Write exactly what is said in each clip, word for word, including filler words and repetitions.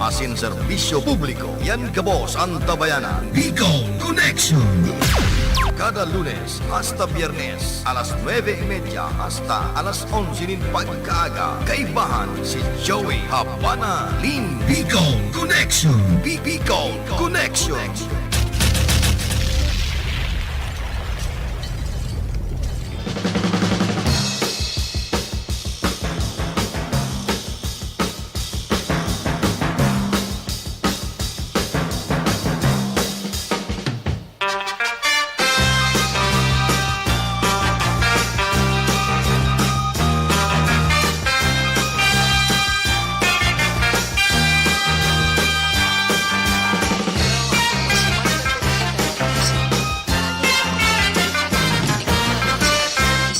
Asin serbisyo publiko. Yan gabos an tabayanan. Bicol Connection. Kada Lunes hasta Biyernes, alas nuebe y media hasta alas onse nin pagkaaga, kaibahan si Joey Habana Lin. Bicol Connection. Bi-, Bicol Connection.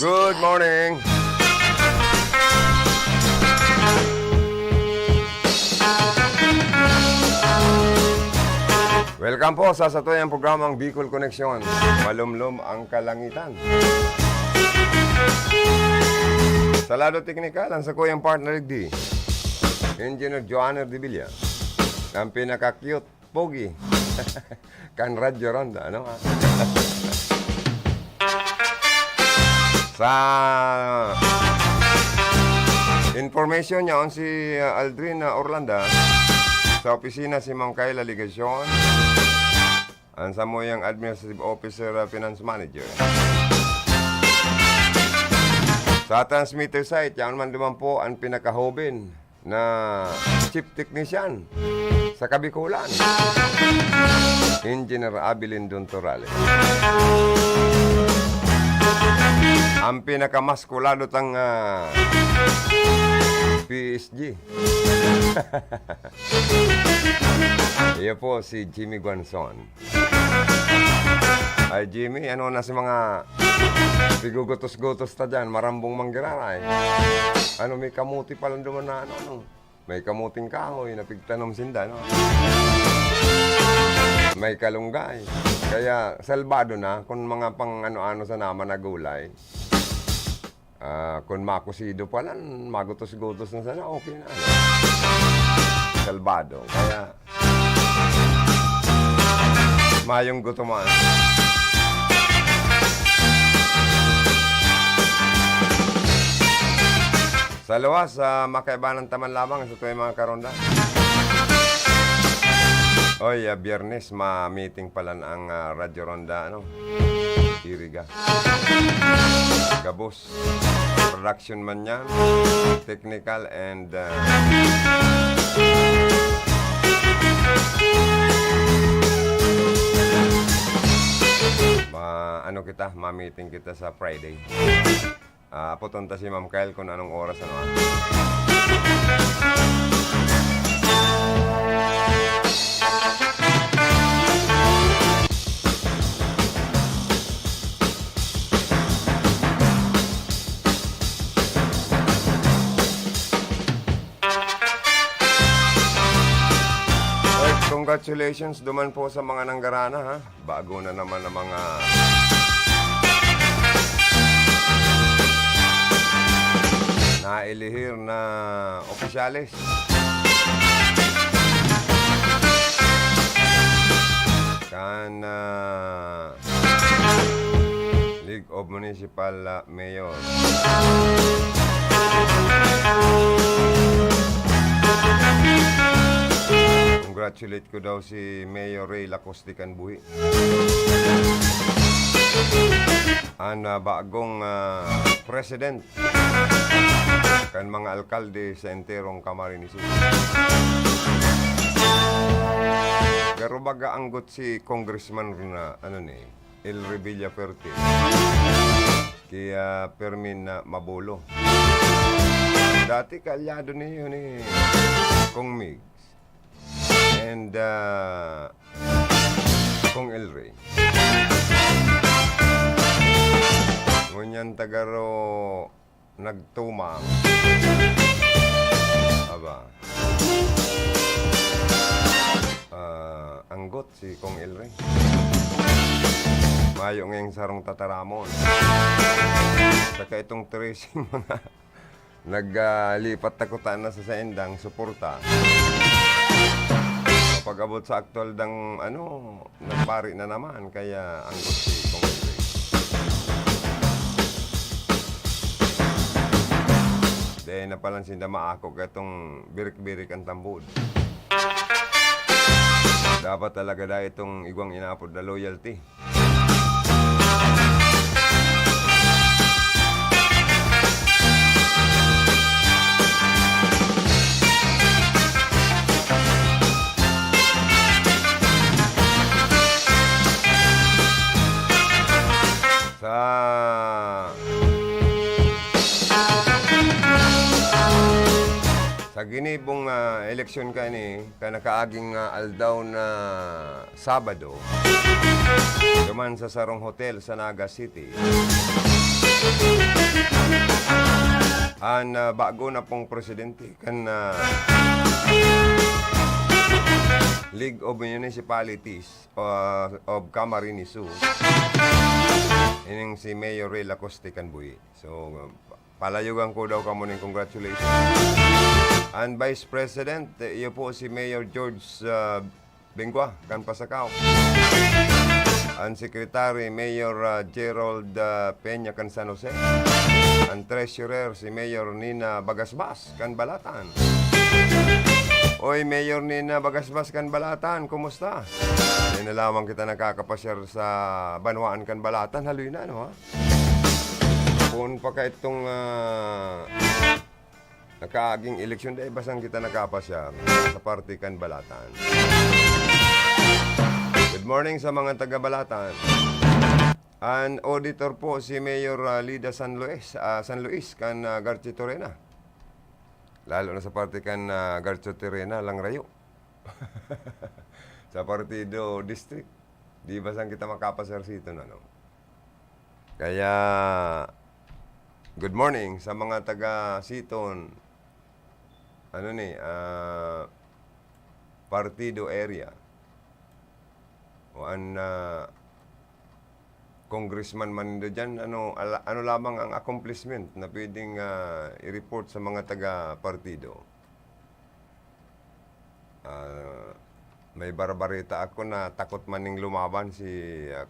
Good morning. Welcome po sa satuyang programang Bicol Connection, Malumlom ang Kalangitan. Sa lado teknikal, ang sakuyang partner digdi, Engineer Joanner de Villa, ang pinaka-cute, pogi, kan Radyo Ronda, ano? Sa information niya, on si, uh, Aldrin, uh, Orlando, sa opisina si Ma'am Kayla Legacion, ang samuyang administrative officer, uh, finance manager. Sa transmitter site, yan man duman po ang pinakahoben na chief technician sa Kabikulan, Engineer Abilin Dontorales. Ang pinakamaskulado tang, ah, P S G. Iyo po si Jimmy Guanzon. Ay, Jimmy, ano na si mga pigugutos-gutos ta dyan? Marambong manggiraray. Ano, may kamuti palang duman na ano, ano? May kamuting kahoy na pigtanom sinda, no? May kalunggay. Kaya salbado na kung mga pang ano-ano sa naman na gulay. Ah, kung makusido pa lang, magutos-gutos na sana, okay na, ano? Salbado. Kaya, mayong gutoman. Sa luwas, ah, makaibanan ta man lamang sa tuwing mga karonda. Oy, ah, Biyernes, ma-meeting pala ang, ah, Radyo Ronda, ano? Iriga. Gabos. Production man yan, technical and, uh, ma-, ano kita, ma-meeting kita sa Friday. Ah, apoton ta si Ma'am Kyle kung anong oras, ano, ah. Well, congratulations duman po sa mga nanggarana, ha? Bago na naman ang mga nailihir na opisyales. Kan, ah, League of Municipal, ah, Mayor. Congratulate ko daw si Mayor Ray Lacoste kan buhi. An, ah, bagong, ah, president kan mga alkalde sa enterong Camarines Sur. Pero baga anggot si Congressman na, ano ni, El Revilla Fuerte. Kaya Fermin na Mabulo. Dati kaalyado niyo ni Kong Migs. And, ah, Kong El Rey. Ngunyan tagaro nagtumang. Aba. Ah, anggot si Kong El Rey. Mayo ngayong sarong tataramon. Saka itong tracing mga nag, ah, lipat na kuta na sa saindang suporta. But sa aktuwal dang, ano, nagpari na naman, kaya ang gusto kong dahil na palan sinda maako ka itong birik-birik ang tambod. Dapat talaga dahil itong igwang inapod na loyalty. Sa, sa ginibong, ah, eleksyon kani, kan nakaaging, ah, aldaw na Sabado, duman sa sarong hotel sa Naga City, an, ah, bago na pong presidente kan, ah, League of Municipalities, ah, of Camarines Sur, ining si Mayor Ray Lacoste kan buhi. So, palayogan ko daw kamo ning congratulations. An Vice President, iyo po si Mayor George, ah, Bengua, kan Pasacao. An Secretary, Mayor, ah, Gerald, ah, Peña, kan San Jose. An Treasurer, si Mayor Nina Bagasbas, kan Balatan. Oy, Mayor Nina Bagasbas, kan Balatan, kumusta? Yan na lamang kita nakakapasyar sa banwaan kan Balatan, haloy na, ano, ha? Poon pa ka itong, ah, nakaaging eleksyon, dai basang kita nakapasyar sa parte kan Balatan. Good morning sa mga taga Balatan. An auditor po si Mayor, ah, Lida San Luis, ah, San Luis kan, ah, Garchitorena. Lalo na sa parte kan, ah, Garchitorena, Langrayo. Sa partido district. Di basang kita makapasyar sa ito, ano? Kaya, good morning sa mga taga Siton, ano ni, ah, partido area. O an, ah, congressman man nindo diyan, ano, ala-, ano lamang ang accomplishment na pwedeng, ah, i-report sa mga taga partido? Ah, may barabareta ako na takot man ning lumaban si, ah,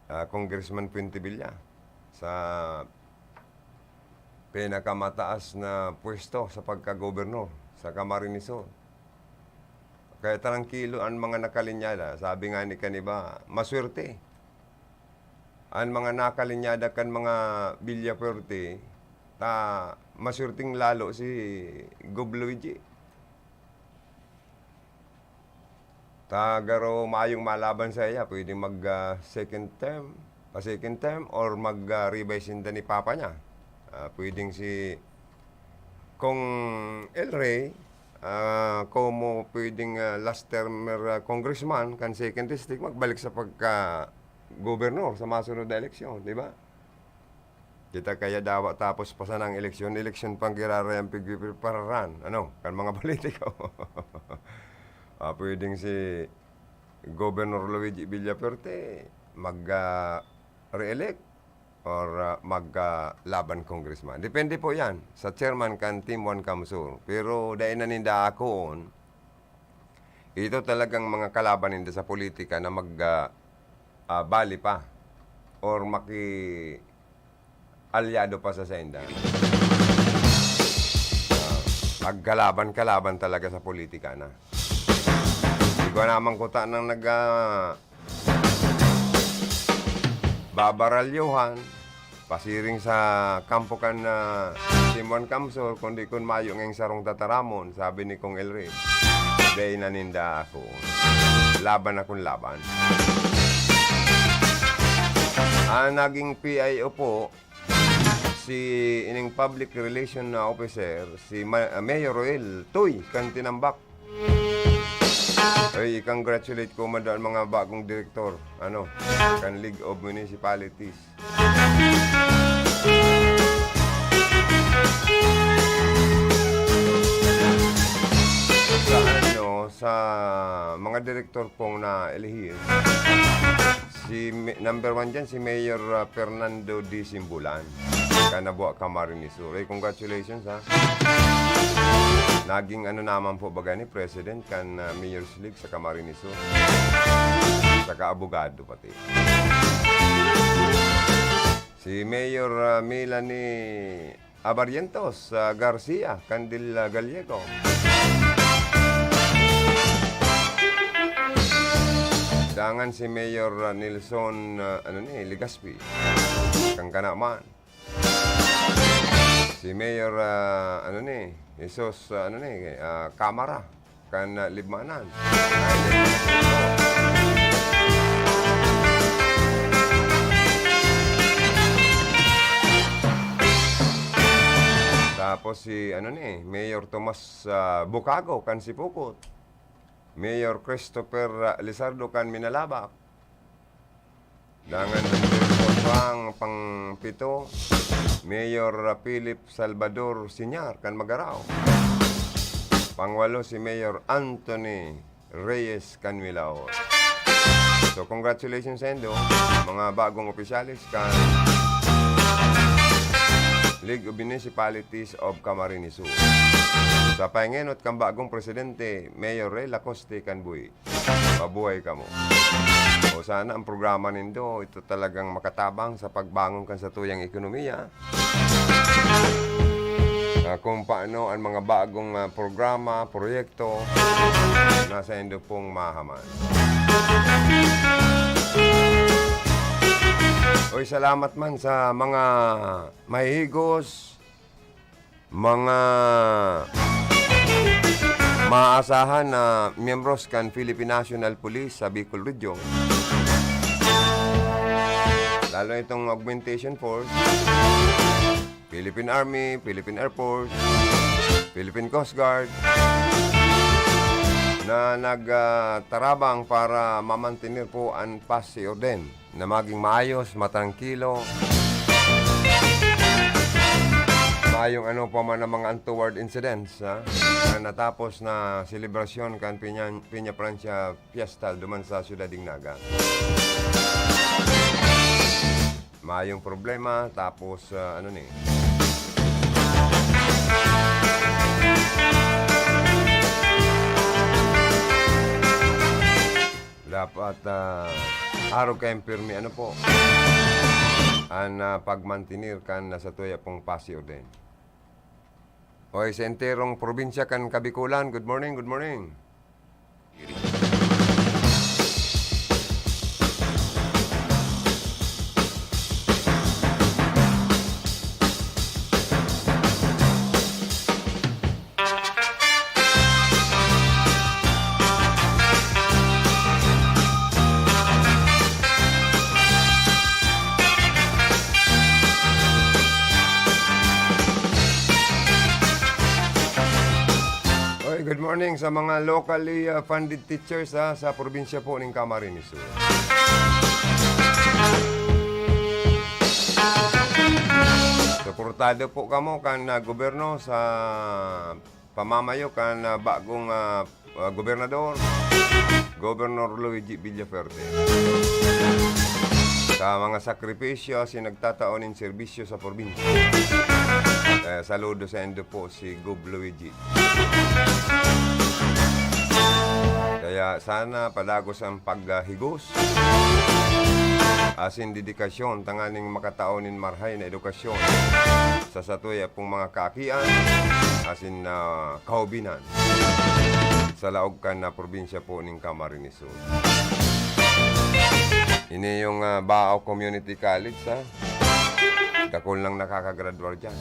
ah, Congressman Fuentebilla sa pinakamataas na pwesto sa pagkagobernador sa Camarines Sur. Kaya trangkilo an mga nakalinyada. Sabi nga ni kaniba, maswerte. An mga nakalinyada kan mga Villafuerte, ta maswerteng lalo si Gob Luigi. Ta garo mayong malaban saiya, pwedeng mag, ah, second term, pa-second term, or mag, ah, revise sinda ni papa niya. Ah, pwedeng si Cong El Rey, ah, komo pwedeng, ah, last termer, ah, congressman kan second district, magbalik sa pagka-gobernador sa masunod na eleksyon, di ba? Kita kaya dawa tapos pa sana ang eleksyon, eleksyon pang giraray ang pigpiprepararan, ano, kan mga politiko. Ah, pwedeng si Governor Luigi Villafuerte mag, ah, re-elect or, ah, mag, ah, laban congressman. Depende po yan sa chairman kan Team One Kamsur. Pero dai na ninda akoon, ito talagang mga kalaban ninda sa politika na mag, ah, ah, bali pa or maki-alyado pa sa sainda. Ah, magkalaban-kalaban talaga sa politika na. Igwa naman kuta nang nag, ah, babaralyohan, pasiring sa kampo kan, ah, Simon Kamsor, kundi kun mayo ngayong sarong tataramon, sabi ni Kong El Rey, "Dai na ninda ako. Laban akong laban." Ang naging P I O po, si ining public relation na officer, si Ma-, ah, Mayor Roel Tuy kan Tinambak. Ay, i-congratulate ko man daw ang mga bagong direktor, ano, kan League of Municipalities. Sa ano, sa mga direktor pong na-elihir, si mi-, number one dyan, si Mayor, ah, Fernando D. Simbulan. Kan Abua, Camarines Sur. Eh, congratulations, ha. Naging ano naman po baga ni President kan, ah, Mayor's League sa Camarines Sur. Saka abogado pati. Si Mayor, ah, Melanie Abarrientos, ah, Garcia, Candil, ah, Gallego. Dangan si Mayor, ah, Nelson, ah, ano ni, Legaspi. Kang kanaman. Si Mayor, ah, ano ni, Jesus, ah, ano ni, ah, Camara, kan, ah, Libmanan. Tapos si, ano ni, Mayor Tomas, ah, Bucago, kan Sipocot. Mayor Christopher, ah, Lizardo, kan Minalabac. Dangan Humberto Pang, pang pito, Mayor Philip Salvador Senior kan Magarao. Pangwalo si Mayor Anthony Reyes kan Milao. So, congratulations sa indo, mga bagong opisyales kan League of Municipalities of Camarines Sur. Sa pahingenot kan bagong presidente, Mayor Ray Lacoste kan Bui. Mabuhay kamo. O sana ang programa nindo, ito talagang makatabang sa pagbangon kan satuyang ekonomiya. Ah, kung paano ang mga bagong, ah, programa, proyekto, nasa indo pong mahaman. Oy, salamat man sa mga mahihigos, mga maaasahan na miyembros kan Philippine National Police sa Bicol Region. Lalo itong Augmentation Force, Philippine Army, Philippine Air Force, Philippine Coast Guard, na nag, ah, tarabang para mamantener po ang paz y orden. Na maging maayos, matrangkilo. Mayong ano pa man ang mga untoward incidents, ha? Na natapos na selebrasyon kan Piña, Piña Francia Fiesta duman sa Ciudad Dignaga. Mayong problema, tapos, ah, ano ni? Dapat, ah, arog kayong pirmi, ano po, an, ah, pagmantener kan, ah, satuya pong paz y orden. Oy, sa enterong probinsya kan Kabikulan, good morning, good morning. Oy, good morning sa mga locally, ah, funded teachers, ah, sa probinsya po ning Camarines Sur. Suportado po kamo kan, ah, gobyerno sa pamamayo kan, ah, bagong, ah, ah, gobernador, Governor Luigi Villafuerte. Sa mga sakripisyo asin nagtatao nin serbisyo sa probinsya. Eh, saludo saindo po si Gov Luigi. Kaya sana padagos ang paghigos asin dedikasyon tanganing makatao nin marhay na edukasyon sa satuya pong mga kaakian asin, ah, kahubinan sa laog kan, ah, probinsya po ning Camarines Sur. Ini yung, ah, Baao Community College, ha? Dakul nang nakakagradwar diyan.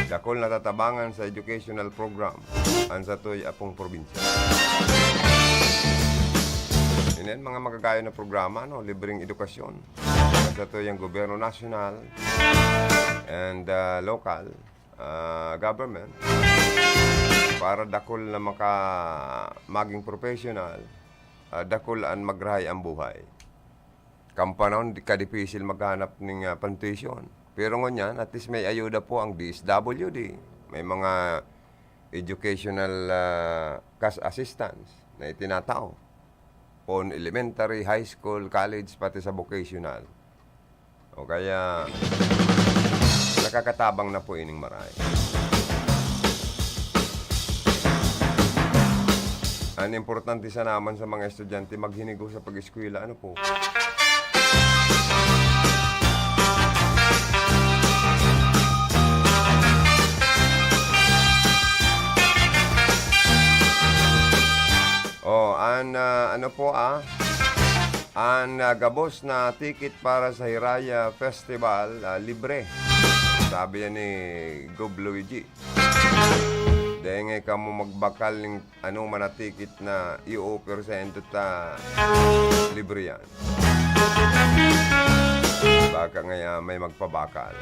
Dakul natatabangan sa educational program an satuya pong probinsya. Ini an mga magagayon na programa, no? Libreng edukasyon. An satuyang gobyerno nasyonal and, ah, local, ah, government para dakul na maka-, maging professional, ah, dakul an magrahay ang buhay. Kan panahon, di, kadipisil maghanap ning, ah, pang-tuition. Pero ngunyan, at least may ayuda po ang D S W D. May mga educational, ah, cash assistance na itinatao. Poon elementary, high school, college, pati sa vocational. O kaya, Kakatabang na po ining marahay. Ang importante sana man sa mga estudyante, maghinigo sa pag-eskwela. Ano po? Oh, an, ah, ano po, ah, an, ah, gabos na ticket para sa Hiraya Festival, ah, libre. Sabi yan ni Gob Luigi. Dai ngani kamo magbakal nin ano man na ticket na i-offer saindo ta libre yan. Baka ngaya may magpabakal.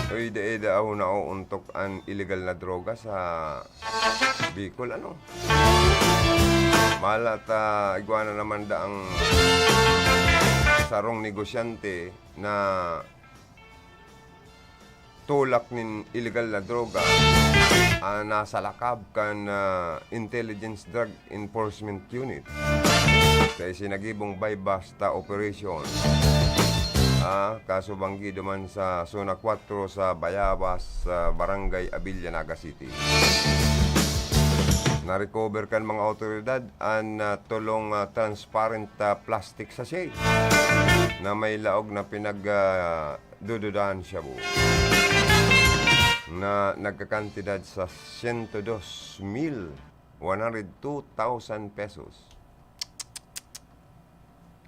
Uy, dai daw nauuntok an iligal na droga sa Bicol, ano? Malat, ah, igwa na naman daang sarong negosyante na tulak nin iligal na droga, ah, nasa lakab kan, ah, Intelligence Drug Enforcement Unit sa isinagibong buy-bust operation. Ah, kaso banggi duman sa Zona Cuatro sa Bayabas, sa Barangay Abilia, Naga City. Na-recover kan mga awtoridad an, ah, tolong, ah, transparent, ah, plastic sachet na may laog na pinag, ah, dududahan shabu na nagkakantidad sa sento dos mil one hundred two thousand pesos.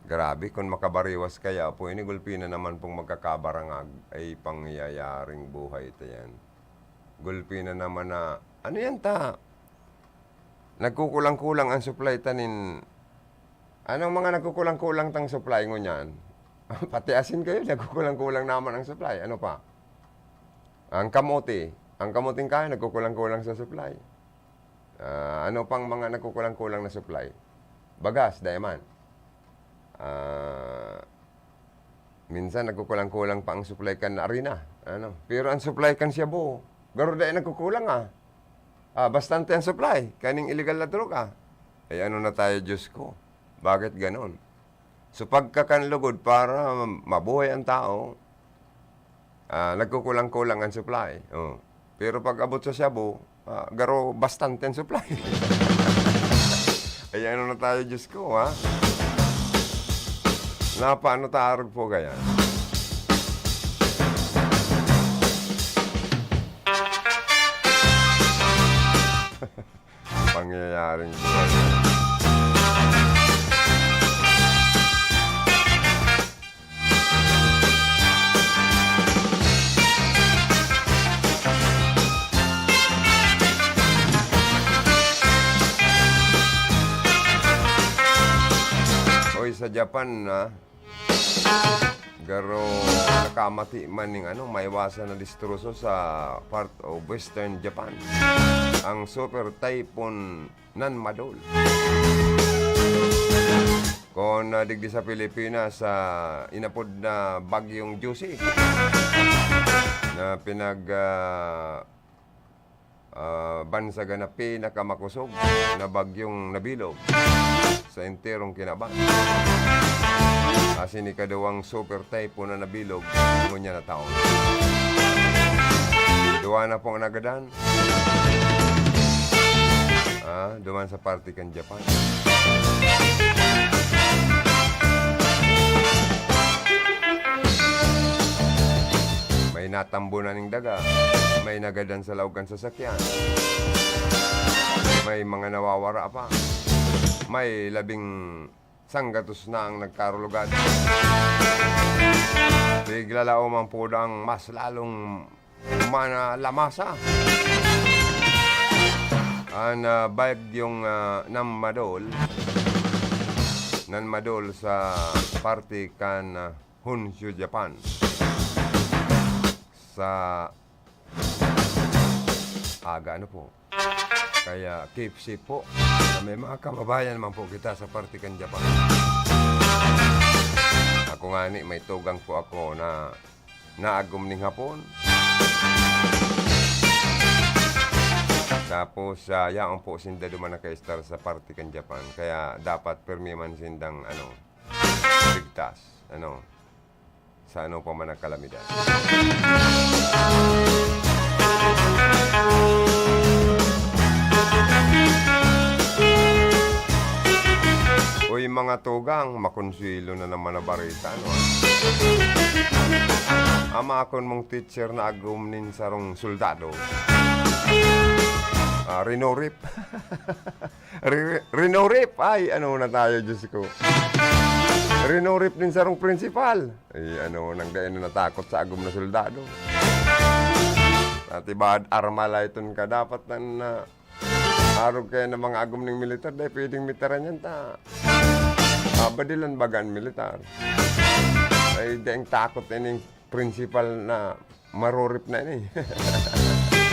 Grabe, kun makabariwas kaya po ini, gulpi na naman pong magkakabarangag. Ay, pangyayaring buhay ta yan. Gulpi na naman na, ano yan ta? Nagkukulang-kulang ang supply ta nin, anong mga nagkukulang-kulang tang supply ngunyan? Pati asin kayo, nagkukulang-kulang naman ang supply. Ano pa? Ang kamote. Ang kamoting kahoy, nagkukulang-kulang sa supply. Ah, ano pang mga nagkukulang-kulang na supply? Bagas, dai man. Ah, minsan nagkukulang-kulang pa ang supply kan arina, ano? Pero ang supply kan shabu, garo dai nagkukulang, ah. Ah, bastante ang supply kaning iligal na droga. Ay, ano na tayo, Diyos ko? Bakit ganon? So, pagkakan lugod para mabuhay ang tao, ah, nagkukulang-kulang ang supply. Oh. Pero pag abot sa shabu, ah, garo bastante ang supply. Ay, ano na tayo, Diyos ko, ha? Napaano ta arog po kaya? Pangyayaring buhay. Oy, sa Japan, ah, garo nakamati man ning ano, maiwasan na distroso sa part of Western Japan, ang Super Typhoon Nanmadol. Kun, ah, digdi sa Pilipinas, ah, inapod na Bagyong Juicy, na pinag, ah, ah, bansagan na pinakamakosog na bagyong nabilog sa enterong kinaban. Asin ikaduwang super typhoon na nabilog ngunyan na taon. Duwa na pong nagadan. Ah, duman sa parte kan Japan. May natambo na ning daga, may nagadan sa laog kan sasakyan, may mga nawawara pa, may labing sanggatos na ang nagkarulugad. Bigla lao man po dang mas lalong manalamasa an, ah, bagyong, ah, Nanmadol, Nanmadol sa parte kan, ah, Honshu, Japan. Sa aga, ano po? Kaya keep safe po. Sa may mga kababayan naman po kita sa parte kan Japan. Ako ngani, may tugang po ako na naagom ning hapon. Tapos, ah, yaon po sinda duman naka-estar sa parte kan Japan. Kaya dapat pirmi man sindang, ano, ligtas, ano, sa ano pa man na kalamidad. Uy, mga tugang, makonsuelo na naman na bareta, no? Ama akon mong teacher na agom nin sarong soldado. Ah, rinorip. Ri-, rinorip! Ay, ano na tayo, Diyos ko. Rinorip nin sarong prinsipal. Ay, ano, nang dai na natakot sa agom na soldado. Dati ba, arma la iton ka, dapat na, na arog kayo ng mga agom ng militar, dai pwedeng mitaran yan, ta. Ah, badilan baga an militar. Ay, daing takot na ining prinsipal na marorip na ini.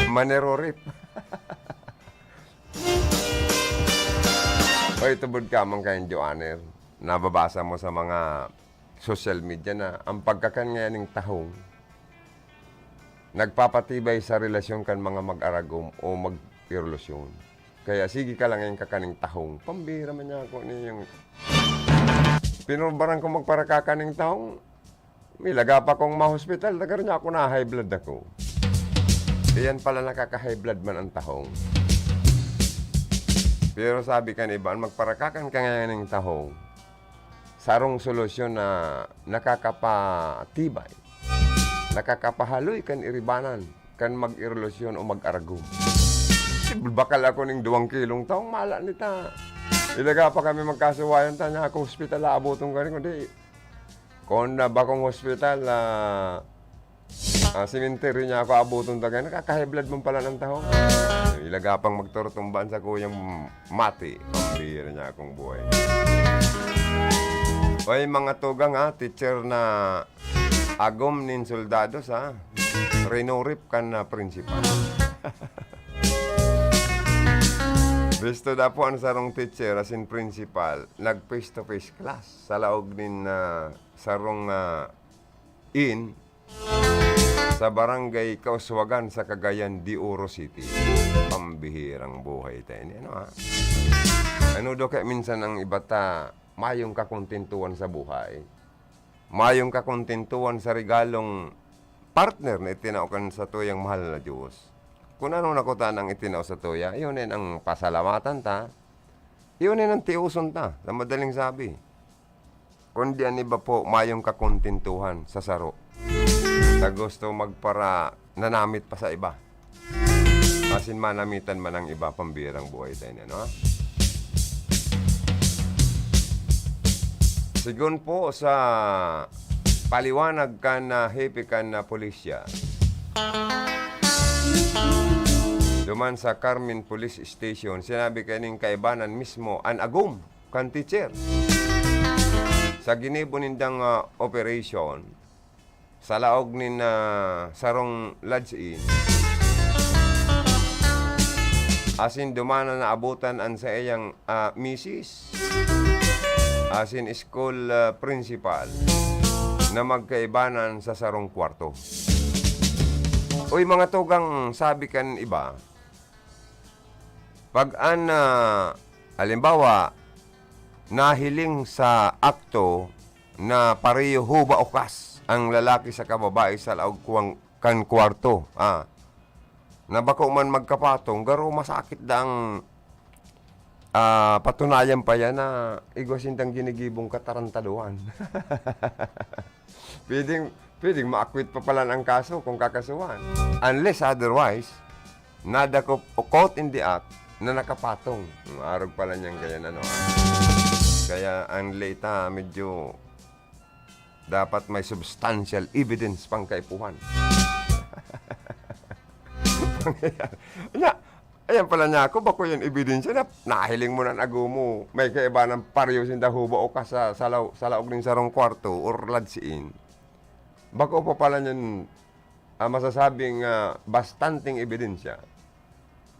Manerorip. Oy, tubod ka man kayan, Joanner. Nababasa mo sa mga social media na ang pagkakan ngayan ning tahong nagpapatibay sa relasyon kan mga mag-aragom o mag-irelasyon. Kaya sige ka lang ngayang kakaning tahong. Pambira man niya ako niyang pinurbaran ko magparakakaning tahong. May laga pa kong mahospital, taga niya ako na high blood ako. Iyan pala nakaka-high blood man ang tahong. Pero sabi kan iba, "Magparakakan ka ngayan ning tahong." Sarong solusyon na nakakapatibay, nakakapahaloy kan iribanan, kan mag-irelasyon o mag-aragom. Bakal ako ning duwang kilong tahong, mala nita. Ilaga pa kami magkasuwayan ta niya ako hospital, aaboton ka rin, kundi kung na bakong hospital, ah, ah, sementeryo niya ako abuton ta, kaya nakakahiblad man pala ng tahong. Ilaga pang magturutumbaan sa kuyang mati. Pambira niya akong buhay. Oy, mga tugang, ha, teacher na agom nin soldados, ha. Rinorip kan na principal. Bisto da po ang sarong teacher, as in principal, nag face-to-face class sa laog nin, ah, sarong, ah, inn sa Barangay Kauswagan sa Cagayan de Oro City. Pambihirang buhay tayo ni, ano, ha? Ano daw kaya minsan ang iba ta, mayong kakontentuhan sa buhay? Mayong kakontentuhan sa regalong partner na itinao kan satuyang mahal na Diyos. Kung ano na kuta nang itinao sa tuya, iyon din ang pasalamatan ta. Iyon din ang tiuson ta, sa madaling sabi. Kundi an iba po, mayong kakontentuhan sa saro. Ta gusto magpara-, nanamit pa sa iba. Asin manamitan man ang iba, pambirang buhay tayo na, no? Sigon po sa paliwanag kan, ah, hepe kan, ah, pulisya, duman sa Carmen Police Station, sinabi kaning kaibanan mismo an agom kan teacher. Sa ginibo nindang, ah, operation, sa laog nin, ah, sarong lodge-in, asin duman na naabutan an saiyang, ah, misis, asin school, ah, principal na magkaibanan sa sarong kwarto. Uy, mga tugang, sabi kan iba, pag an, ah, halimbawa, nahiling sa akto na pareho huba o kas ang lalaki saka babae sa laog kuwang, kan kwarto, ah, na bako man magkapatong, garo masakit da ang, ah, patunayan pa yan na igwa sindang ginigibong katarantaduhan. Pwedeng, pwedeng ma-acquit pa pala ang kaso kung kakasuhan. Unless otherwise, nadakop o caught in the act na nakapatong. Ang arog pala niyang ganyan, ano, ah. Kaya ang late, ah, medyo dapat may substantial evidence pang kaipuhan. Nya, ayan pala niya ako, bako yan ebidensya na nahiling mo na ang agom mo. May kaibanan pareho sinda huba o kas sa, sa, law-, sa laog nin sarong kwarto or lodge-in. Bako pa pala niyan, ah, masasabing, ah, bastanteng ebidensya,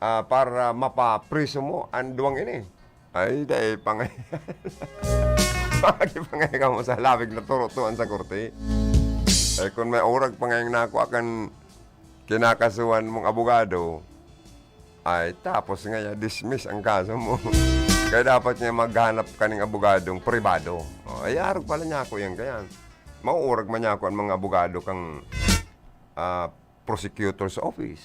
ah, para mapapriso mo ang duwang ini. Ay, dai pangay-, pangay-, pangay ka mo sa labig na turutuan sa korte. Ay, kung may orag pangayang nako akan kinakasuhan mong abogado, Ay, tapos nga ya, dismiss ang kaso mo. Kaya dapat nga maghanap ka ning abogadong pribado. O, ay, arog pala niya ako yan, kaya mauurag man niya ako ang mga abogado kang, ah, prosecutor's office.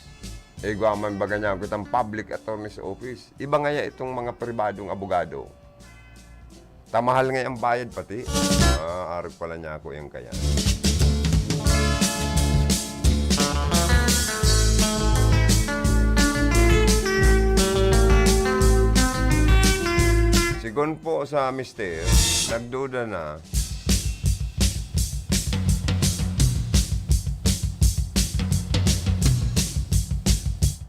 Igwa man baga niya ako itang public attorney's office. Iba nga ya itong mga pribadong abogado. Ta mahal nga ang bayad pati. Ah, arog pala niya ako yung kaya. Sigon po sa mister, nagduda na.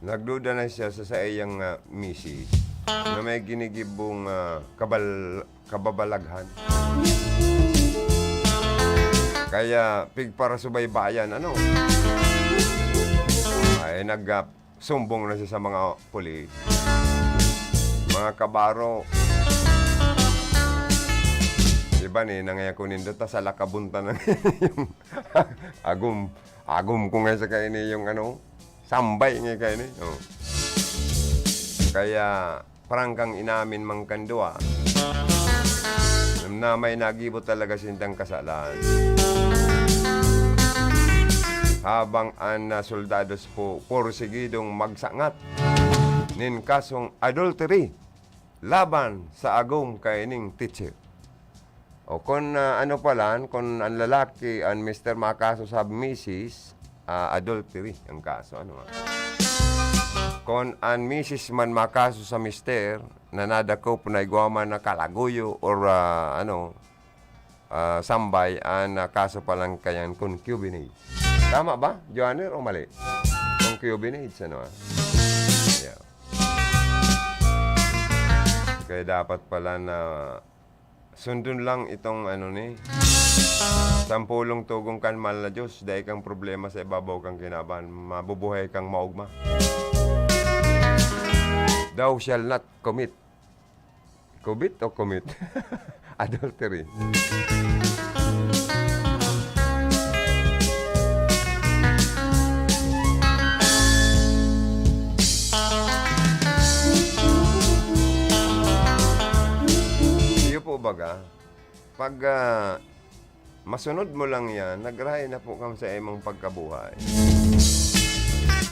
Nagduda na siya sa saiyang, ah, misis na may ginigibong, ah, kabal-, kababalaghan. Kaya pigparasubaybayan, ano? Ay, nag, ah, sumbong na siya sa mga pulis. Mga kabaro, di ba ni, nangaya ko nindo, ta sa lakabunta na yung agom, agom ko nga sa kaini yung ano, sambay nga kaini. Oh. Kaya, prangkang inamin man kan duwa. Na may nagibo talaga sindang kasalan. Habang an, ah, soldados po porsigidong magsangat nin kasong adultery laban sa agom kaining teacher. O kun, ah, ano palan, kun an lalaki, an mister makaso sa misis, ah, adultery ang kaso, ano, ah. Kun an misis man makaso sa mister, na nadakop na igwa man na kalaguyo or, ah, ano, ah, sambay, an, ah, kaso palan kayan concubinage. Tama ba, Joanner, o mali? Concubinage, ano, ah. Yeah. Kaya dapat pala na sundon lang itong ano ni, sampolong tugon kan mahal na Diyos, dai kang problema sa ibabaw kang kinaban, mabubuhay kang maogma. Thou shall not commit. Commit o commit? Adultery. Iyo po baga, pag, ah, masunod mo lang yan, nagrahay na po kang sa imong pagkabuhay.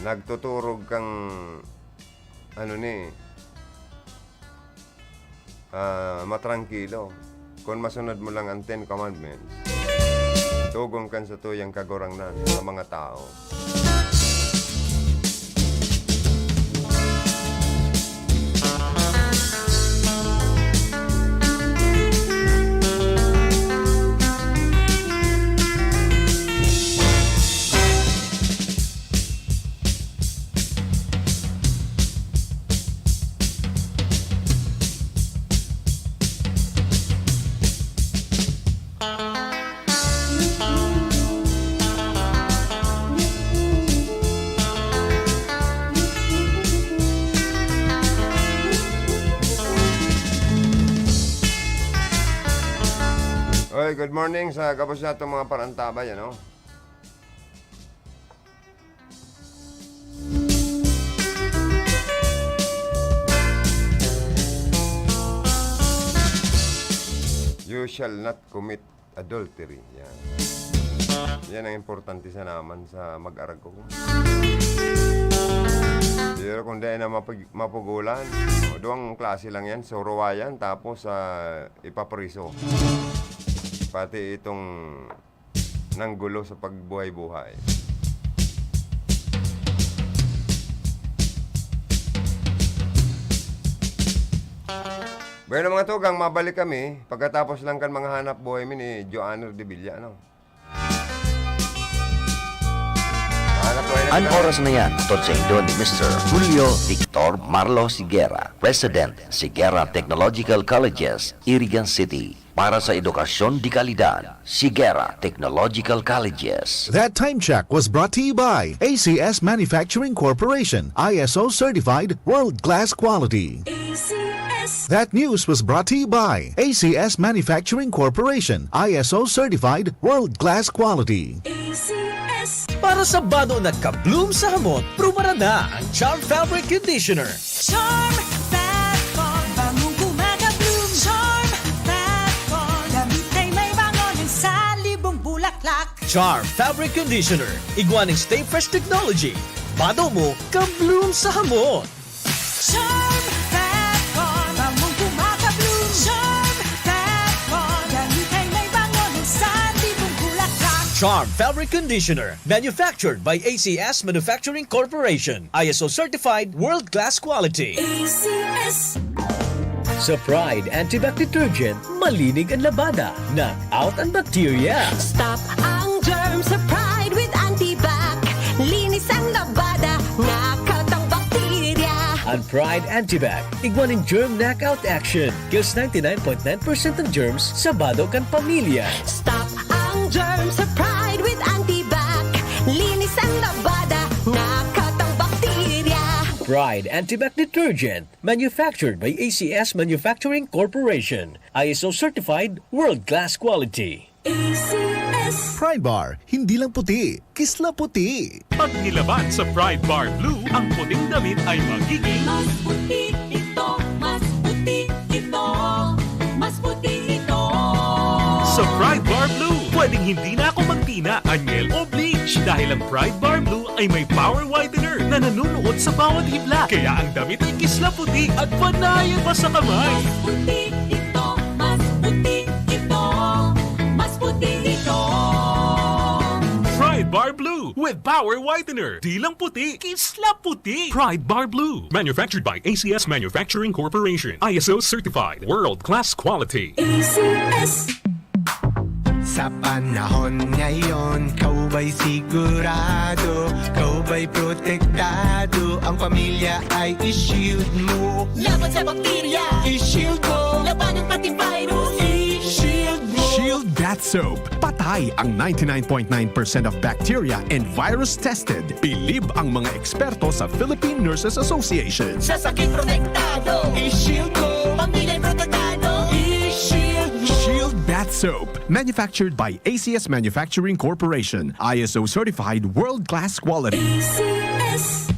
Nagtuturog kang, ano ni, ah, matrangkilo. Kun masunod mo lang ang Ten Commandments, tugon kan sa tuyang Kagurangnan sa mga tao. Oy, good morning sa gabos natong mga parantabay, ano? You shall not commit adultery. Yan. Yan ang importante sa naman sa mag-aragkok. Pero kung dai na mapag-, mapugulan, o, duwang klase lang yan, suruwayan, tapos, ah, ipapriso. Pati itong nanggulo sa pagbuhay-buhay. Bueno, mga tugang, mabalik kami pagkatapos lang kan mga hanap buhay mi ni Joanner de Villa, ano? Hanap buhay na An kita. Oras na yan, hatod saindo ni Mister Julio Victor Marlo Siguera, President, Siguera Technological Colleges, Irigan City. Para sa edukasyon de kalidad, Siguera Technological Colleges. That time check was brought to you by A C S Manufacturing Corporation, I S O certified, world-class quality. A C S. That news was brought to you by A C S Manufacturing Corporation, I S O certified, world-class quality. A C S. Para sa bado na ka-bloom sa hamot, prubaran na ang Charm Fabric Conditioner. Charm Fat Bond, bangong kumaka-bloom. Charm Fat Bond, damit ay may bango ng salibong bulaklak. Charm Fabric Conditioner, igwa ning Stay Fresh Technology. Bado mo, ka-bloom sa hamot. Charm Fat Bond, bangong kumaka-bloom. Charm Fat Bond, damit ay may bango ng salibong bulaklak. Charm Fabric Conditioner, manufactured by A C S Manufacturing Corporation. I S O certified, world-class quality. A C S. Sa Pride Antibac Detergent, malinig ang labada, knock out ang bakterya. Stop ang germ sa Pride with Antibac. Linis ang labada, knock out ang bakterya. Ang Pride Antibac, igwa nin germ knockout action. Kills ninety-nine point nine percent ng germs sa bado kan pamilya. Stop ang germ sa Pride with Antibac. Linis ang labada, knock out ang bakterya. Pride Antibac Detergent, manufactured by A C S Manufacturing Corporation. I S O certified, world-class quality. A C S. Pride Bar, hindi lang puti, kisla puti. Pag nilaban sa Pride Bar Blue, ang puting damit ay magiging mas puti ito, mas puti ito, mas puti ito. Sa Pride Bar Blue, pwedeng hindi na ako magtina, anyel o bleach dahil ang Pride Bar Blue ay may power whitener na nanunuot sa bawat hibla. Kaya ang damit ay kisla puti at panayan pa sa kamay. Mas puti ito, mas puti ito, mas puti ito. Pride Bar Blue with Power Whitener. Di lang puti, kisla puti. Pride Bar Blue. Manufactured by A C S Manufacturing Corporation. I S O certified. World class quality. A C S. Sa panahon ngayon, ikaw ba'y sigurado? Ikaw ba'y protektado? Ang pamilya ay i-shield mo. Laban sa bakterya, i-shield mo. Labanan pati virus, i-shield mo. Shield Bath Soap. Patay ang ninety-nine point nine percent of bacteria and virus tested. Bilib ang mga eksperto sa Philippine Nurses Association. Sa sakit protektado, i-shield mo. Pamilya protektado, i-shield mo. Shield Bath Soap. Manufactured by A C S Manufacturing Corporation. I S O certified, world-class quality. A C S.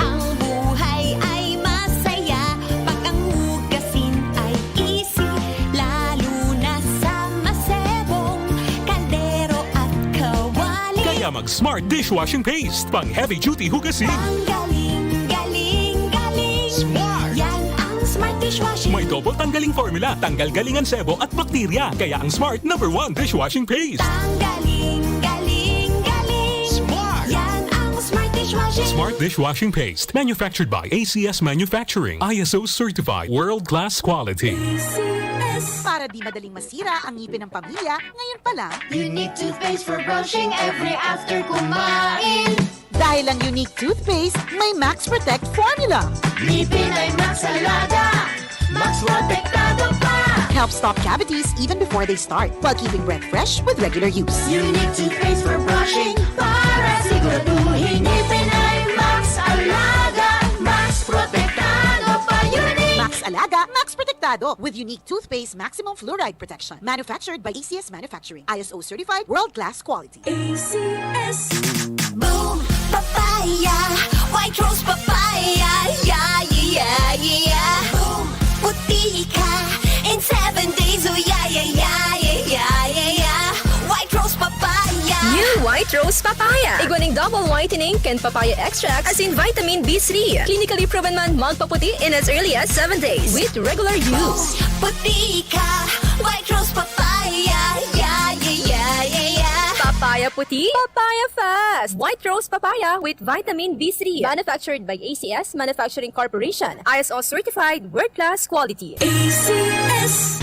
Ang buhay ay masaya pag ang hugasin ay easy, lalo na sa masebong kaldero at kawali. Kaya mag Smart Dishwashing Paste, pang heavy duty hugasin. Tanggaling, galing, galing. Smart! Yan ang Smart Dishwashing. May double tanggaling formula, tanggal galing ang sebo at bakterya. Kaya ang Smart number one dishwashing paste. Tanggaling, galing, galing. Smart! Yan ang Smart Dishwashing. Smart Dishwashing Paste. Manufactured by A C S Manufacturing. I S O certified. World class quality. A C S. Para di madaling masira ang ngipin ng pamilya, ngayon pa lang. Unique toothpaste for brushing every after kumain. Dahil ang Unique Toothpaste may Max Protect Formula. Ngipin ay Max Alaga, Max Protektado pa. Helps stop cavities even before they start, while keeping breath fresh with regular use. Unique Toothpaste for brushing, para siguraduhin ngipin ay Max Alaga, Max Protektado pa. Unique! Max Alaga, Max Protektado, with Unique Toothpaste Maximum Fluoride Protection. Manufactured by A C S Manufacturing. I S O certified, world-class quality. A C S. Boom! Papaya! White Rose Papaya! Yeah, yeah, yeah, yeah! Boom! Puti ka in seven days! Oh, yeah, yeah, yeah, yeah, yeah, yeah, yeah! White Rose Papaya! New White Rose Papaya. Igwa ning double whitening kan papaya extract asin vitamin B three. Clinically proven man magpaputi in as early as seven days with regular use. Puti ka! White Rose Papaya! Yeah, yeah, yeah, yeah, yeah! Papaya puti, papaya fast! White Rose Papaya with vitamin B three. Manufactured by A C S Manufacturing Corporation. I S O certified, world class quality. A C S.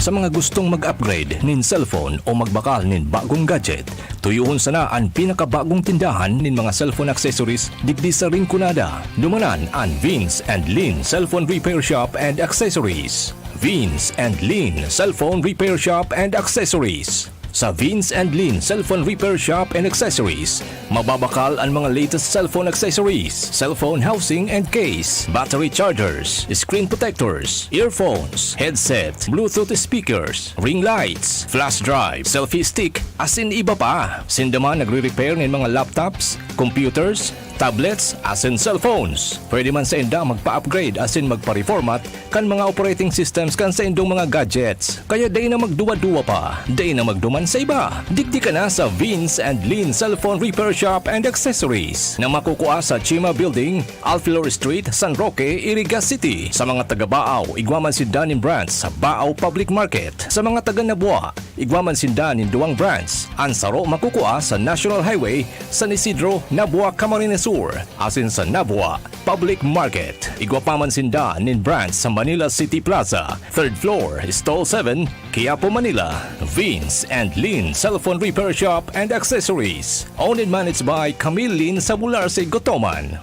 Sa mga gustong mag-upgrade nin cellphone o magbakal nin bagong gadget, tuyohon sana an pinakabagong tindahan nin mga cellphone accessories digdi sa Rinconada. Dumanan an Vince and Lin Cellphone Repair Shop and Accessories. Vince and Lin Cellphone Repair Shop and Accessories. Sa Vince and Lin Cellphone Repair Shop and Accessories, mababakal ang mga latest cellphone accessories, cellphone housing and case, battery chargers, screen protectors, earphones, headset, Bluetooth speakers, ring lights, flash drive, selfie stick, asin iba pa. Sinda man nagre-repair nin mga laptops, computers, tablets, asin cellphones. Pwede man sainda magpa-upgrade asin magpa-reformat kan mga operating systems kan saindong mga gadgets. Kaya dai na magduwa-duwa pa, dai na magduman sa iba. Digdi ka na sa Vince and Lin Cellphone Repair Shop and Accessories na makukua sa Chima Building, Alfilor Street, San Roque, Iriga City. Sa mga taga Baao, igwa man sinda nin branch sa Baao Public Market. Sa mga taga Nabua, igwa man sinda nin duwang branch. An saro makukua sa National Highway, San Isidro, Nabua, Camarines Sur, asin sa Nabua Public Market. Igwa pa man sinda nin branch sa Manila City Plaza, third floor, stall seven, Quiapo, Manila. Vince and Lin Cellphone Repair Shop and Accessories. Owned and managed by Camille Lin Sabularse Gotoman.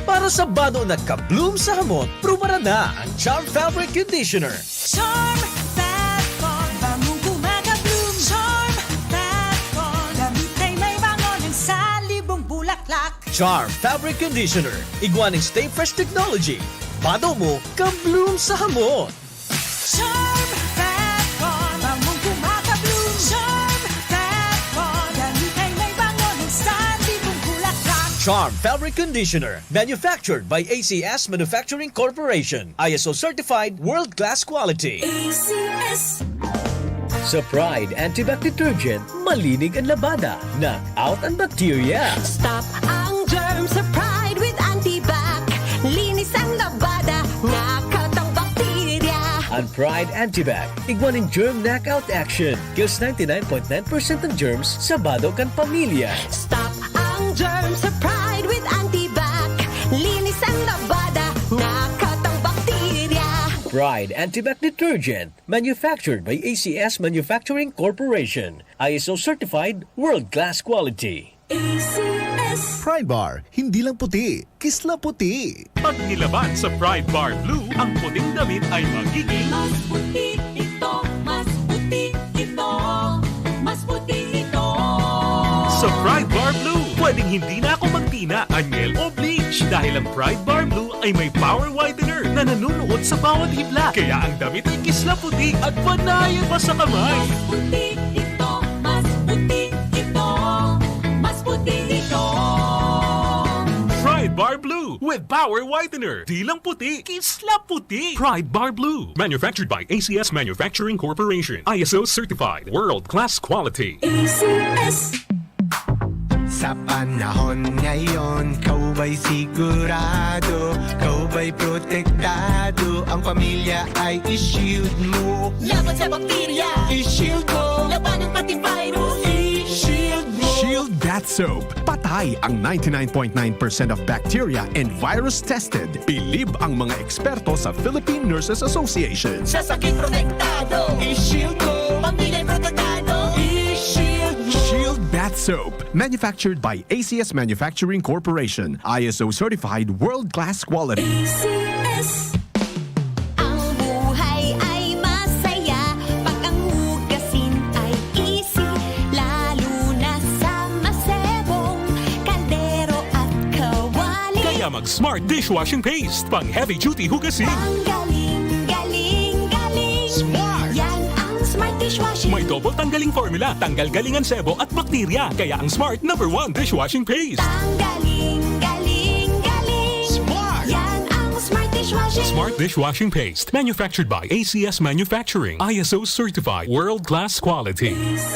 Para sa bado na ka-bloom sa hamot, prubaran na ang Charm Fabric Conditioner. Charm Fat Foam, bangong kumaka-bloom. Charm Fat Foam, damit ay may bango ng salibong bulaklak. Charm Fabric Conditioner, igwa nin Stay Fresh Technology. Bado mo, ka-bloom sa hamot. Charm Fat Foam, bangong kumaka-bloom. Charm Fat Foam, damit ay may bango ng salibong bulaklak. Charm Fabric Conditioner, manufactured by A C S Manufacturing Corporation. I S O certified, world-class quality. A C S. Sa Pride Antibac Detergent, malinig an labada, knock out an bacteria. Stop ang germ sa Pride with Antibac. Linis ang labada, knock out ang bakterya. An Pride Antibac, igwa nin germ knockout action. Kills ninety-nine point nine percent ng germs sa bado kan pamilya. Stop ang germ sa Pride with Antibac. Linis ang labada, knock out ang bakterya. Pride Antibac Detergent, manufactured by A C S Manufacturing Corporation. I S O certified, world-class quality. A C S. Pride Bar, hindi lang puti, kisla puti. Pag nilaban sa Pride Bar Blue, ang puting damit ay magiging mas puti ito, mas puti ito, mas puti ito. Sa Pride Bar Blue, pwedeng hindi na ako magtina, anyel o bleach dahil ang Pride Bar Blue ay may power whitener na nanunuot sa bawat hibla. Kaya ang damit ay kisla puti at panayan pa sa kamay. Mas puti ito, mas puti ito, mas puti ito. Pride Bar Blue with Power Whitener. Di lang puti, kisla puti. Pride Bar Blue. Manufactured by A C S Manufacturing Corporation. I S O certified. World class quality. A C S. Sa panahon ngayon, kaubay sigurado, kaubay protektado. Ang pamilya ay i-shield mo. Laban sa bakterya, i-shield mo. Labanan pati virus, i-shield mo. Shield Bath Soap. Patay ang ninety-nine point nine percent of bacteria and virus tested. Bilib ang mga eksperto sa Philippine Nurses Association. Sa sakit protektado, i-shield mo. Pamilya protektado, i-shield mo. Shield Bath Soap. Manufactured by A C S Manufacturing Corporation. I S O certified world-class quality. A C S. Ang buhay ay masaya pag ang hugasin ay easy, lalo na sa masebong kaldero at kawali. Kaya mag Smart Dishwashing Paste, pang heavy duty hugasin. Ang galing, galing, galing. Smart! Yan ang Smart Dishwashing. May double tanggaling formula, tanggal galing ang sebo at bakterya. Kaya ang Smart number one dishwashing paste. Ang galing, galing, galing. Smart! Yan ang Smart Dishwashing. Smart Dishwashing Paste. Manufactured by A C S Manufacturing. I S O certified. World class quality. A C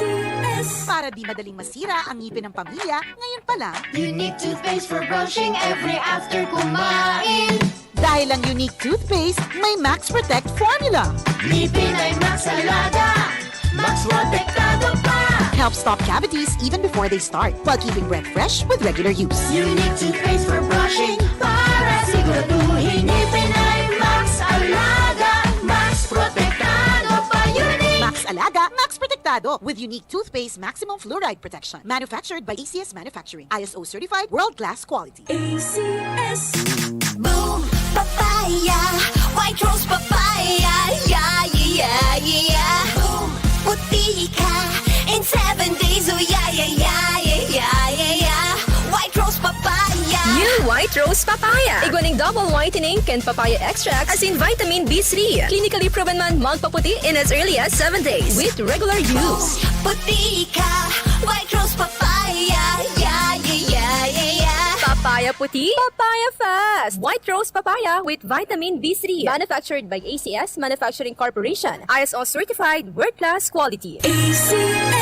S. Para di madaling masira ang ngipin ng pamilya, ngayon pa lang. Unique toothpaste for brushing every after kumain. Dahil ang Unique Toothpaste may Max Protect Formula. Ngipin ay Max Alaga, Max Protektado pa. Helps stop cavities even before they start, while keeping breath fresh with regular use. Unique Toothpaste for brushing, para siguraduhin ngipin ay Max Alaga, Max Protektado pa. Unique! Max Alaga, Max Protektado, with Unique Toothpaste Maximum Fluoride Protection. Manufactured by A C S Manufacturing. I S O certified, world-class quality. A C S. Boom Papaya, White Rose Papaya, yeah, yeah, yeah. Boom, puti Rose Papaya. Igwa ning double whitening kan papaya extract asin vitamin B three. Clinically proven man magpaputi in as early as seven days with regular use. Puti ka, White Rose Papaya. Yeah, yeah, yeah, yeah, yeah. Papaya puti, papaya fast. White Rose Papaya with vitamin B three. Manufactured by A C S Manufacturing Corporation. I S O certified, world-class quality. A C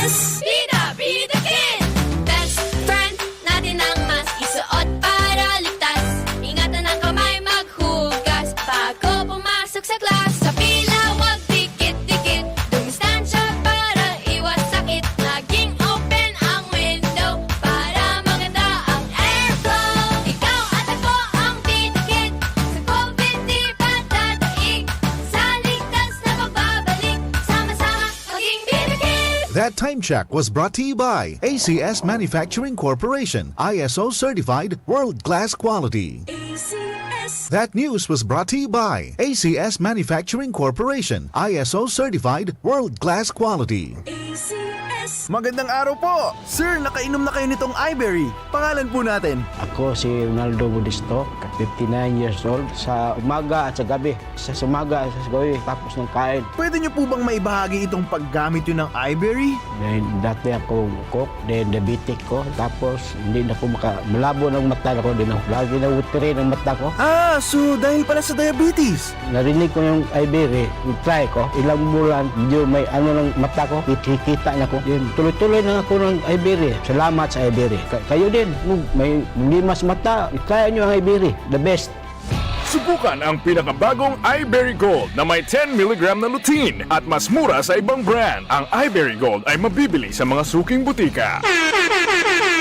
S. Bida, bida kid! Best friend natin ang mask. Isuot para ligtas. Ingatan ang kamay maghugas. Bago pumasok sa class, sa pila wag dikit-dikit. Dumistansya para iwas sakit. Maging open ang window para maganda ang airflow. Ikaw at ako ang didikit. Sa COVID di pa dadaig. Sa ligtas na pagbabalik. Sama-sama maging didikit. That time check was brought to you by A C S Manufacturing Corporation, I S O certified, world-class quality. A C S. That news was brought to you by A C S Manufacturing Corporation, I S O certified, world-class quality. A C S. Magandang araw po! Sir, nakainom na kayo nitong Iberry. Pangalan po natin? Ako si Ronaldo Modesto, fifty-nine years old. Sa umaga at sa gabi, sa umaga at sa gabi, tapos ng kain. Pwede niyo po bang maibahagi itong paggamit niyo ng Iberry? Then, dati ako cook, then diabetic ko, tapos hindi na po maka-, malabo ng mata ko, din ako, lagi na watery ng mata ko. Ah, so dahil pala sa diabetes? Narinig ko yung Iberry, try ko, ilang bulan, medyo may ano ng mata ko, kikita na ko. Then, tuloy-tuloy na ako ng Iberry. Salamat sa Iberry. Ka-, kayo din, kung may limas mata, i-try nyo ang Iberry. The best. Subukan ang pinakabagong Iberry Gold na may ten milligram na lutein at mas mura sa ibang brand. Ang Iberry Gold ay mabibili sa mga suking butika.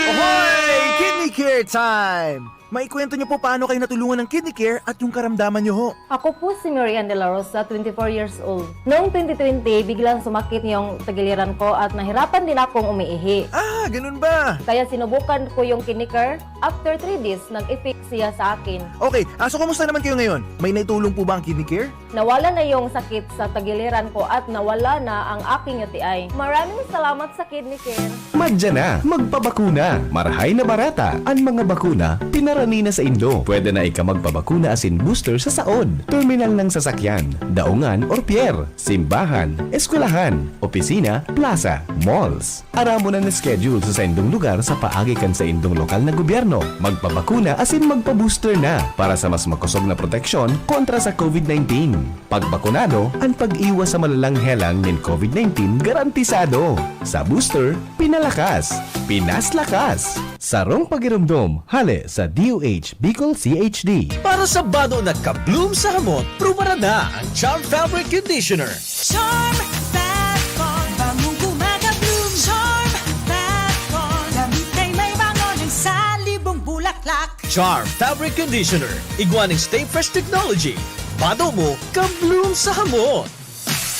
Ahoy! Kidney Care Time! Maikwento niyo po paano kayo natulungan ng Kidney Care at yung karamdaman niyo ho. Ako po si Marian De La Rosa, twenty-four years old. Noong twenty twenty, biglang sumakit yung tagiliran ko at nahirapan din akong umiihi. Ah, ganun ba? Kaya sinubukan ko yung Kidney Care. After three days, nag-effect siya sa akin. Okay, ah, so kumusta naman kayo ngayon? May naitulong po ba ang Kidney Care? Nawala na yung sakit sa tagiliran ko at nawala na ang aking U T I. Maraming salamat sa Kidney Care. Magdiyan na, magpabakuna. Marahay na barata. An mga bakuna, pinarani na saindo. Pwede na ika magpabakuna asin booster sa saod, terminal ng sasakyan, daungan or pier, simbahan, eskwelahan, opisina, plaza, malls. Aramon an schedule sa saindong lugar sa paagi kan saindong lokal na gobyerno. Magpabakuna asin magpa-booster na para sa mas makosog na proteksyon kontra sa COVID nineteen. Pagbakunado, an pag-iwas sa malalang helang nin COVID nineteen garantisado. Sa booster, pinalakas, pinaslakas. Sarong pagiromdom, hale sa D O H Bicol C H D. Para sa bado na ka-bloom sa hamot, prubaran na ang Charm Fabric Conditioner. Charm Fab Con, bangong gumagabloom. Charm Fab Con, damit ay may bango ng salibong bulaklak. Charm Fabric Conditioner, igwa ning Stay Fresh Technology. Bado mo, ka-bloom sa hamot.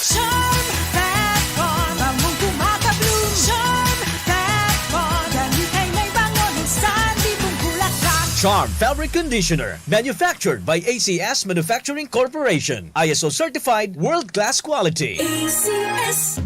Charm Fab Con, bangong gumagabloom. Charm Fab Con, damit ay may bango ng salibong bulaklak. Charm Fabric Conditioner, manufactured by A C S Manufacturing Corporation. I S O certified, world-class quality. A C S.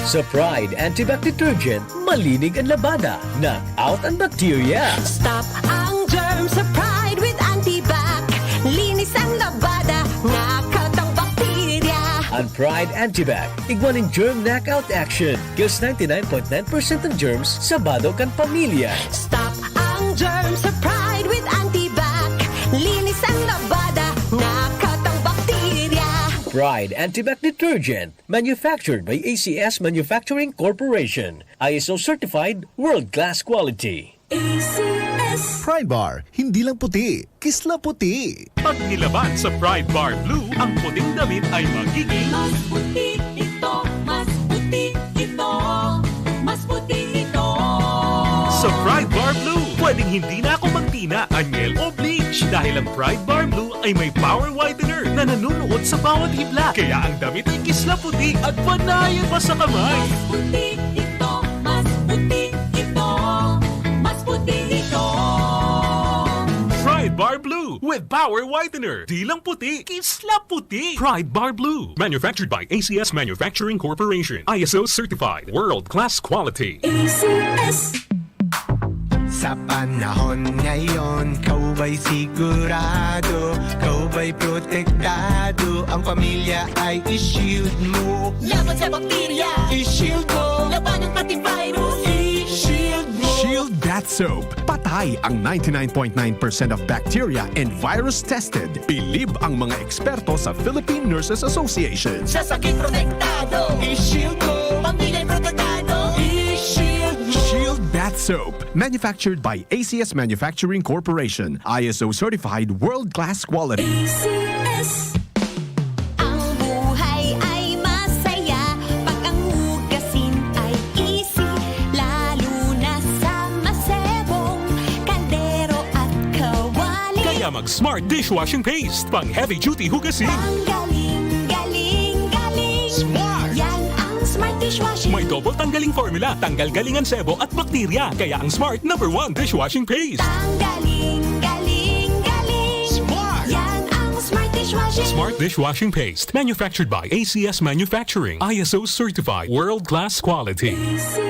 Sa Pride Antibac Detergent, malinig ang labada, knock out ang bakterya. Stop ang germ sa Pride with Antibac. Linis ang labada, knock out ang bakterya. Ang Pride Antibac, igwa nin germ knockout action. Kills ninety-nine point nine percent ng germs sa bado kan pamilya. Stop ang germ sa Pride with Antibac. Linis ang labada, knock out ang bakterya. Pride Antibac Detergent, manufactured by A C S Manufacturing Corporation. I S O certified, world-class quality. A C S. Pride Bar, hindi lang puti, kisla puti. Pag nilaban sa Pride Bar Blue, ang puting damit ay magiging Mas puti ito, mas puti ito, mas puti ito. Sa Pride Bar Blue, pwedeng hindi na ako magtina, anyel o bleach. Dahil ang Pride Bar Blue ay may power whitener na nanunuot sa bawat hibla. Kaya ang damit ay kisla puti at panayan pa sa kamay. Mas puti ito, mas puti ito, mas puti ito. Pride Bar Blue with power whitener. Di lang puti, kisla puti. Pride Bar Blue. Manufactured by A C S Manufacturing Corporation. I S O certified. World class quality. A C S. Sa panahon ngayon, ikaw ba'y sigurado? Ikaw ba'y protektado? Ang pamilya ay i-shield mo. Laban sa bakterya, i-shield mo. Labanan pati virus, i-shield mo. Shield Bath Soap. Patay ang ninety-nine point nine percent of bacteria and virus tested. Bilib ang mga eksperto sa Philippine Nurses Association. Sa sakit protektado, i-shield mo. Pamilya protektado, i-shield mo. Shield Bath Soap. Manufactured by A C S Manufacturing Corporation. I S O certified world-class quality. A C S. Ang buhay ay masaya pag ang hugasin ay easy, lalo na sa masebong kaldero at kawali. Kaya mag-Smart Dishwashing Paste, pang heavy duty hugasin. Ang galing, galing, galing. Smart! Yan ang Smart Dishwashing. May double tanggaling formula, tanggal galing ang sebo at bakterya. Kaya ang Smart, number one dishwashing paste. Tanggaling, galing, galing. Smart! Yan ang Smart Dishwashing. Smart Dishwashing Paste. Manufactured by A C S Manufacturing. I S O certified. World-class quality. A C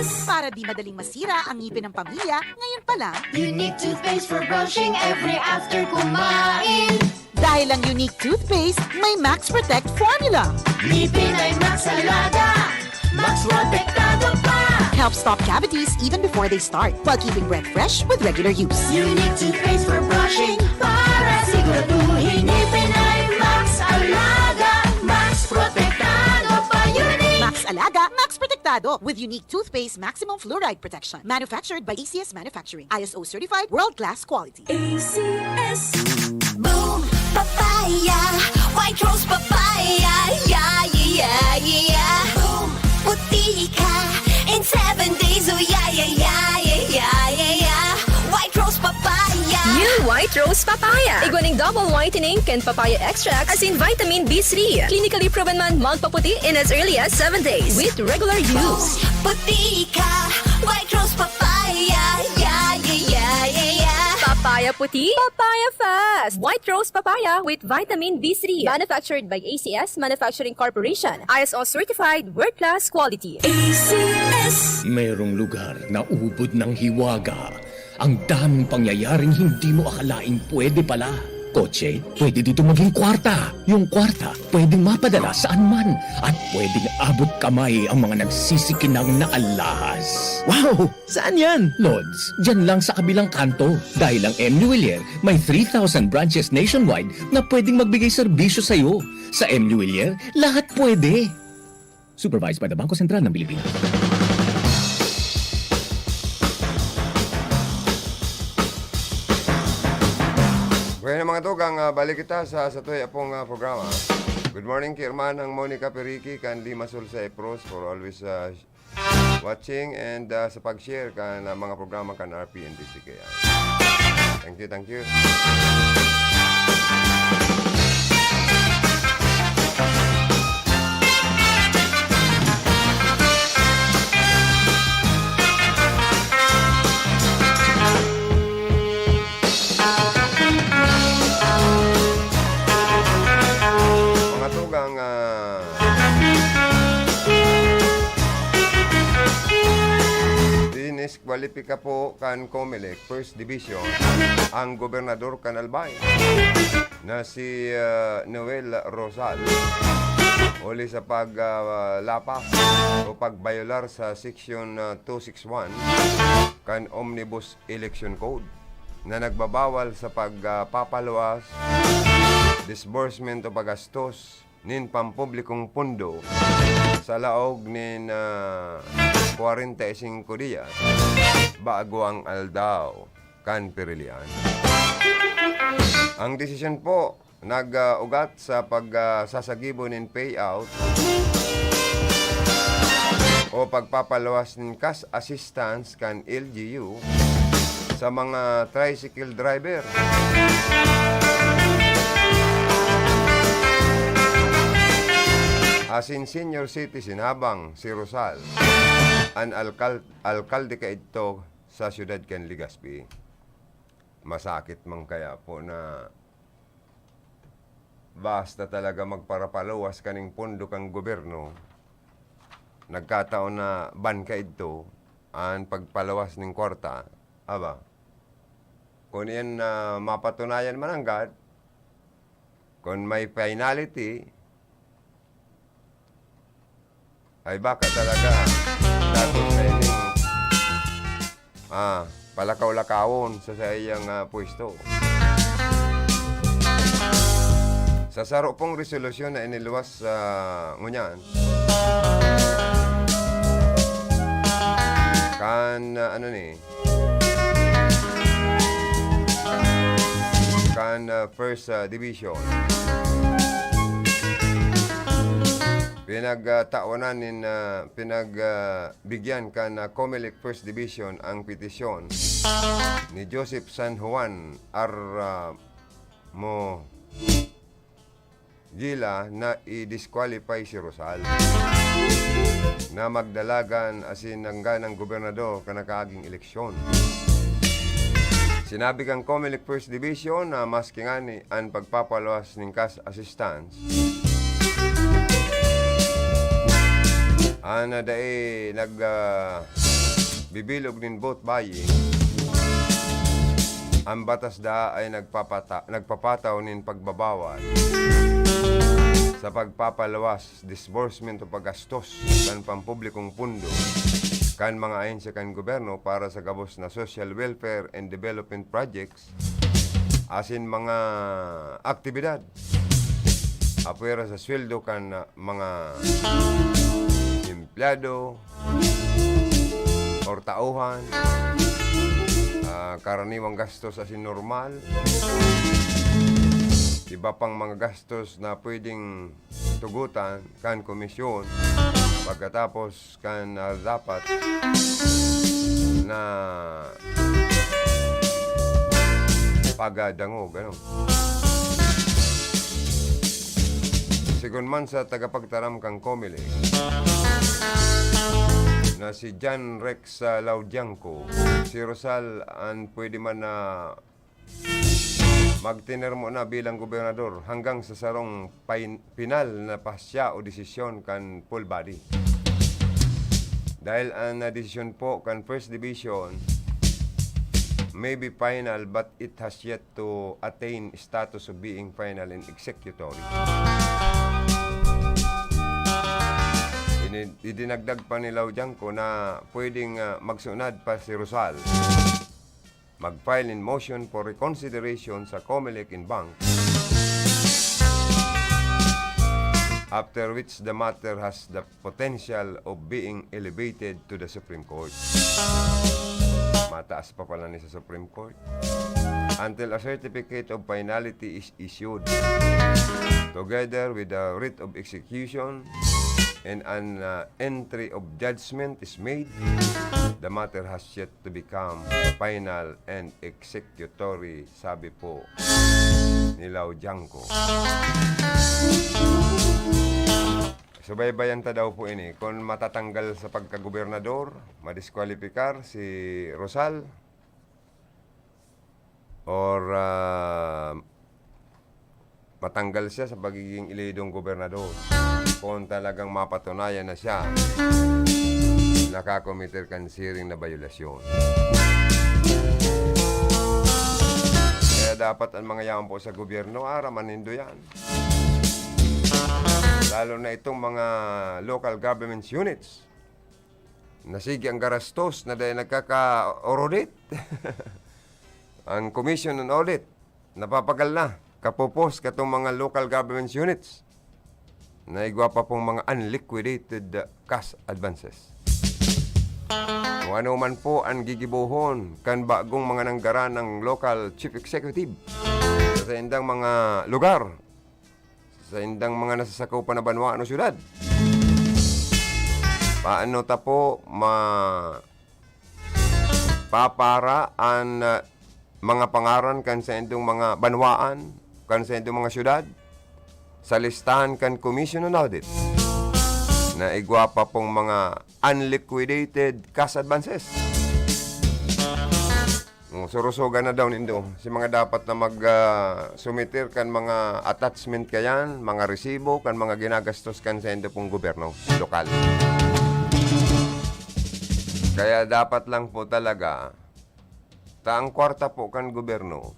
S. Para di madaling masira ang ngipin ng pamilya, ngayon pa lang. Unique toothpaste for brushing every after kumain. Dahil ang Unique Toothpaste, may Max Protect Formula. Ngipin ay Max Alaga, Max Protektado pa. Help stop cavities even before they start, while keeping breath fresh with regular use. Unique toothpaste for brushing para siguraduhin ngipin ay Max Alaga, Max Protektado pa. Unique. Max Alaga, Max Protektado with Unique Toothpaste Maximum Fluoride Protection. Manufactured by A C S Manufacturing. I S O certified, world-class quality. A C S. Boom! Papaya! White Rose Papaya! Yeah, yeah, yeah, yeah! Boom! Puti ka in seven days! Oh, yeah, yeah, yeah, yeah, yeah, yeah, yeah! White Rose Papaya! New White Rose Papaya! Igwa nin double whitening kan papaya extract, asin vitamin B three. Clinically proven man magpaputi in as early as seven days with regular use. Puti ka! White Rose Papaya! Yeah, yeah, yeah, yeah, yeah! Papaya puti, papaya fast! White Rose Papaya with vitamin B three. Manufactured by A C S Manufacturing Corporation. I S O certified, world-class quality. A C S. Merong lugar na ubod ng hiwaga. Ang daming pangyayaring hindi mo akalaing pwede pala. Kotse, pwede dito maging kwarta. Yung kwarta, pwedeng mapadala saan man. At pwedeng abot kamay ang mga nagsisikinang na alahas. Wow! Saan yan? Lods, dyan lang sa kabilang kanto. Dahil ang M Willier may three thousand branches nationwide na pwedeng magbigay serbisyo sa'yo. Sa M Willier, lahat pwede. Supervised by the Bangko Sentral ng Pilipinas. Bueno, mga tugang, ah, balik kita sa, sa tuya pong, ah, programa. Good morning kay Hermanang Monica Perique, kan Limasol sa Epros, for always, ah, watching and, ah, sa pag-share kan, ah, mga programa kan R P N D C K I. Thank you, thank you. Mga tugang, ah, diniskwalipika po kan Comelec First Division ang gobernador kan Albay na si, ah, Noel Rosal huli sa pag, ah, lapas o pagbayolar sa Section, ah, two six one kan Omnibus Election Code na nagbabawal sa pag, ah, papaluwas, disbursement o pagastos nin pampublikong pondo sa laog nin, ah, kwarenta y singko diyas bago ang aldaw kan pirilian. Ang desisyon po nag, ah, ugat sa pag, ah, sasagibo nin payout o pagpapaluwas nin cash assistance kan L G U sa mga tricycle driver asin senior citizen, habang si Rosal, an alkal-, alkalde kaidto sa siyudad kan Legazpi. Masakit man kaya po na basta talaga magparapaluwas kaning pondo kan gobyerno, nagkataon na ban kaidto an pagpaluwas ning kwarta, Aba, kung iyan na mapatunayan mananggad, kung may finality, ay baka talaga dapat sa ining, ah, palakaw-lakawon sa saiyang, ah, pwesto. Sa saro pong resolusyon na iniluwas sa ngunyan, kan, ah, ano ni, kan, ah, First, ah, Division, pinagtaonan nin, ah, pinag, ah, bigyan kan, ah, Comelec First Division ang petisyon ni Joseph San Juan Aramo Gila na i-disqualify si Rosal na magdalagan asin nangganang gobernador kan nakaaging eleksyon. Sinabi kan Comelec First Division na maski ngani an pagpapaluwas nin cash assistance, an dai nag, ah, bibilog nin vote buying, ang batas daa ay nagpapata-, nagpapataw nin pagbabawal sa pagpapaluwas, disbursement o paggastos kan pampublikong pundo kan mga ahensya kan gobyerno para sa gabos na social welfare and development projects asin mga aktibidad apwera sa sweldo kan, ah, mga empleyado or tauhan, ah, karaniwang gastos asin normal, iba pang mga gastos na pwedeng tugutan kan komisyon pagkatapos kan, ah, dapat na pagdangog, ano. Sigon man sa tagapagtaram kan Comelec na si John Rex, ah, Laudiangco, si Rosal an pwede man na magtinermo na bilang gobernador hanggang sa sarong pain-, pinal na pasya o desisyon kan full body. Dahil ang, ah, desisyon po kan First Division may be final but it has yet to attain status of being final and executory. Ini-, idinagdag pa ni Laudiangco na pwedeng, ah, magsunod pa si Rosal mag-file in motion for reconsideration sa Comelec en banc, after which the matter has the potential of being elevated to the Supreme Court. Mataas pa pala ni sa Supreme Court. Until a certificate of finality is issued, together with a writ of execution and an, uh, entry of judgment is made, the matter has yet to become final and executory, sabi po ni Laudiangco. Subaybayan ta daw po ini, kung matatanggal sa pagkagobernador, madiskwalipikar si Rosal, or, ah, matanggal siya sa pagiging elidong gobernador kung talagang mapatunayan na siya nakakomiter kan siring na bayolasyon. Kaya dapat ang mga yaon po sa gobyerno, araman nindo yan. Lalo na itong mga local government units. Nasigi ang garastos na dahil nagkaka-audit. Ang Commission on Audit, napapagal na. Kapupos katong mga local government units na igwa pa pong mga unliquidated, uh, cash advances. Kung ano man po ang gigibohon kan bagong mga nanggaran ng local chief executive sa saindang mga lugar, sa indang mga nasasakupan na banwa o syudad. Paano ta po ma-, papara an, ah, mga pangaran kan saindong mga banwaan, kan saindong mga syudad, sa listahan kan Commission on Audit na igwa pa pong mga unliquidated cash advances? Oh, surusogan na daw nindo si mga dapat na mag, ah, sumiter kan mga attachment kayan, mga resibo, kan mga ginagastos kan saindo pong gobyerno lokal. Kaya dapat lang po talaga Ta ang kwarta po kan gobyerno,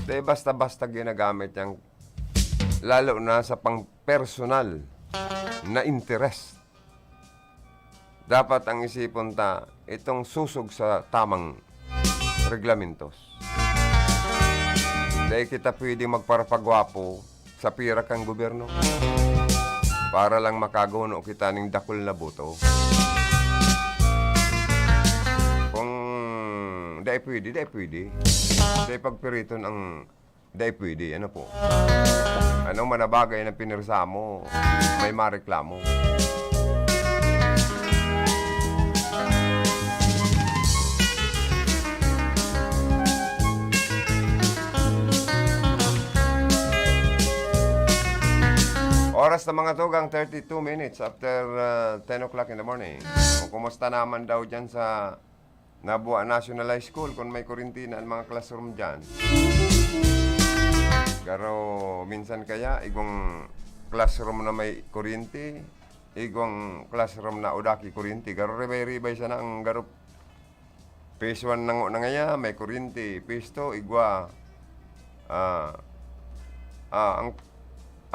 dai basta-basta ginagamit yan, lalo na sa pang-personal na interes. Dapat ang isipon ta, itong susog sa tamang reglamentos. Dai kita pwedeng magparapagwapo sa pira kan gobyerno para lang makaguno kita ning dakul na boto. Kung dai pwede, dai pwede. Dai pagpiriton ang dai pwede. Ano po? Anong man na bagay na pinirsa mo, may mareklamo. Oras na, mga tugang, thirty-two minutes after, ah, ten o'clock in the morning. Kung kumusta naman daw dyan sa Nabua National High School, kung may kuryente na ang mga classroom dyan. Pero minsan kaya, igwang classroom na may kuryente, igwang classroom na udaki kuryente. Garo ribay-ribay sana ang garo. Phase one na ngo na ngaya, may kuryente. Phase two, igwa. Ah, ah, ang,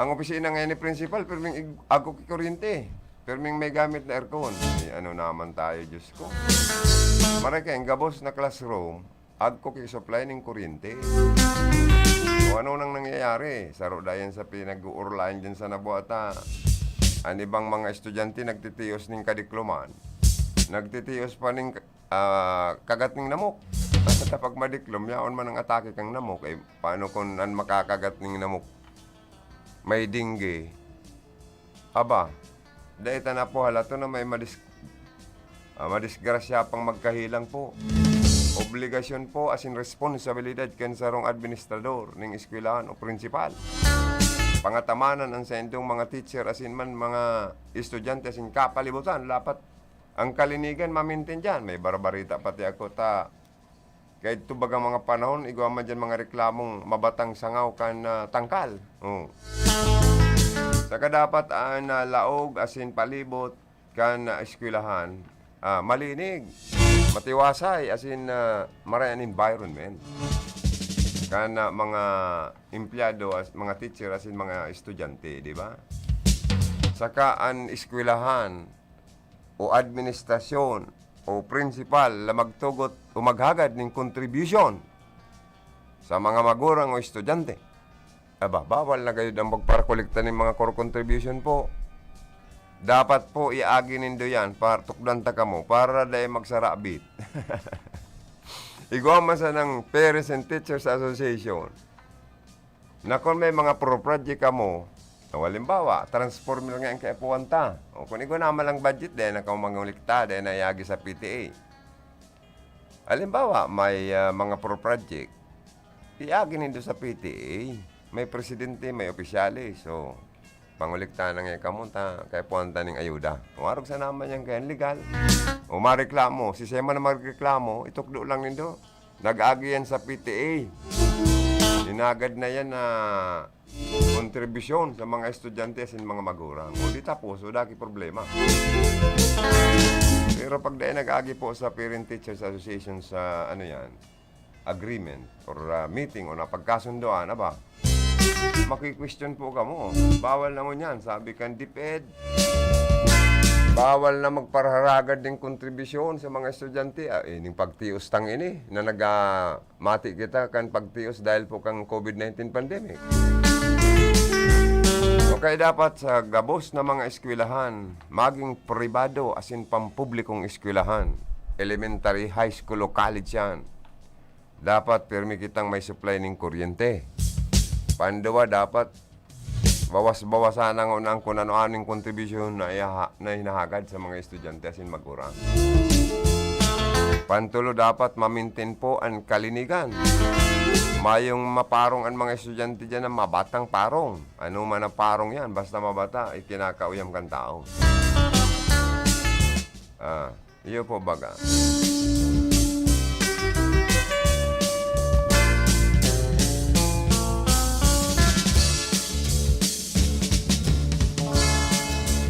ang opisina ngayon ni principal, pirming ig-, agko ki kuryente. Pirming may gamit na aircon. Ay, ano naman tayo, Diyos ko. Maray kayong gabos na classroom, agko ki supply ning kuryente. O ano nang nangyayari? Saro dayan sa pinag-uurulayan dyan sa Nabua ta. An ibang mga estudyante nagtitios ning kadikloman. Nagtitios pa ning, ah, kagat ning namok. Basta pag madiklom, yaon man ang atake kang namok. Eh, paano kung an makakagat ning namok may dengue? Aba, dai ta na po halaton na may madis-, ah, madisgrasya pang magkahelang po. Obligasyon po asin responsabilidad kan sarong administrador ning eskwelahan o prinsipal. Pangatamanan an saindong mga teacher asin man mga estudyante asin kapalibutan. Dapat ang kalinigan mamintin diyan. May barabarita pati ako ta Kaidto bagang mga panahon, igwa man diyan mga reklamong mabatang sangaw kan, ah, tangkal. Oh. Saka dapat an, ah, laog asin palibot kan, ah, eskwelahan, ah, malinig, matiwasay, asin, ah, maray an environment kan, ah, mga empleyado, as-, mga teacher, asin mga estudyante, di ba? Saka an eskwelahan, o administrasyon o prinsipal na magtugot o maghagad nin kontribusyon sa mga magurang o estudyante. Aba, bawal na gayud ang pagparakolekta nin mga core contribution po. Dapat po iagi nindo yan, pa-, tukdan ta kamo, para dai magsarabit. Igwa man sanang Parents and Teachers Association. Na kun may mga pro project kamo, o halimbawa, transformer nga ang kaipuhan ta. O kun igwa na man lang budget, dai na kamo mangolekta, dai na iagi sa P T A. Halimbawa, may, ah, mga pro project, iagi nindo sa P T A. May presidente, may opisyales. So, mangolekta na nga kamo ta, kaipuhan ta ning ayuda. O arog sana man yan kaya legal. O mareklamo, siisay man na magreklamo, itukdo lang nindo. Nag-agi yan sa P T A. Hinagad na yan na kontribusyon sa mga estudyante asin mga magurang. O di tapos, wala ki problema. Pero pag dai nag-agi po sa Parent Teachers Association sa, ano yan, agreement or, ah, meeting o napagkasundoan, aba, maki-question po kamo. Bawal na ngunyan, sabi kan DepEd. Bawal na magparaharagad nin kontribusyon sa mga estudyante. Ah, eh, ning pagtios tang ini na naga-, mati kita kan pagtios dahil po kang COVID nineteen pandemic. O kaya dapat sa gabos na mga eskwelahan, maging pribado asin pampublikong eskwelahan, elementary, high school o college yan. Dapat pirmi kitang may supply nin kuryente. Panduwa, dapat bawas-bawasan na ngunyan kun ano-anong kontribusyon na ihaha-, na hinahagad sa mga estudyante asin magurang. Pantulo, dapat mamintin po an kalinigan. Mayong maparong an mga estudyante diyan na mabatang parong. Ano man ang parong yan, basta mabata, ikinakauyam kan tao. Ah, iyo po baga.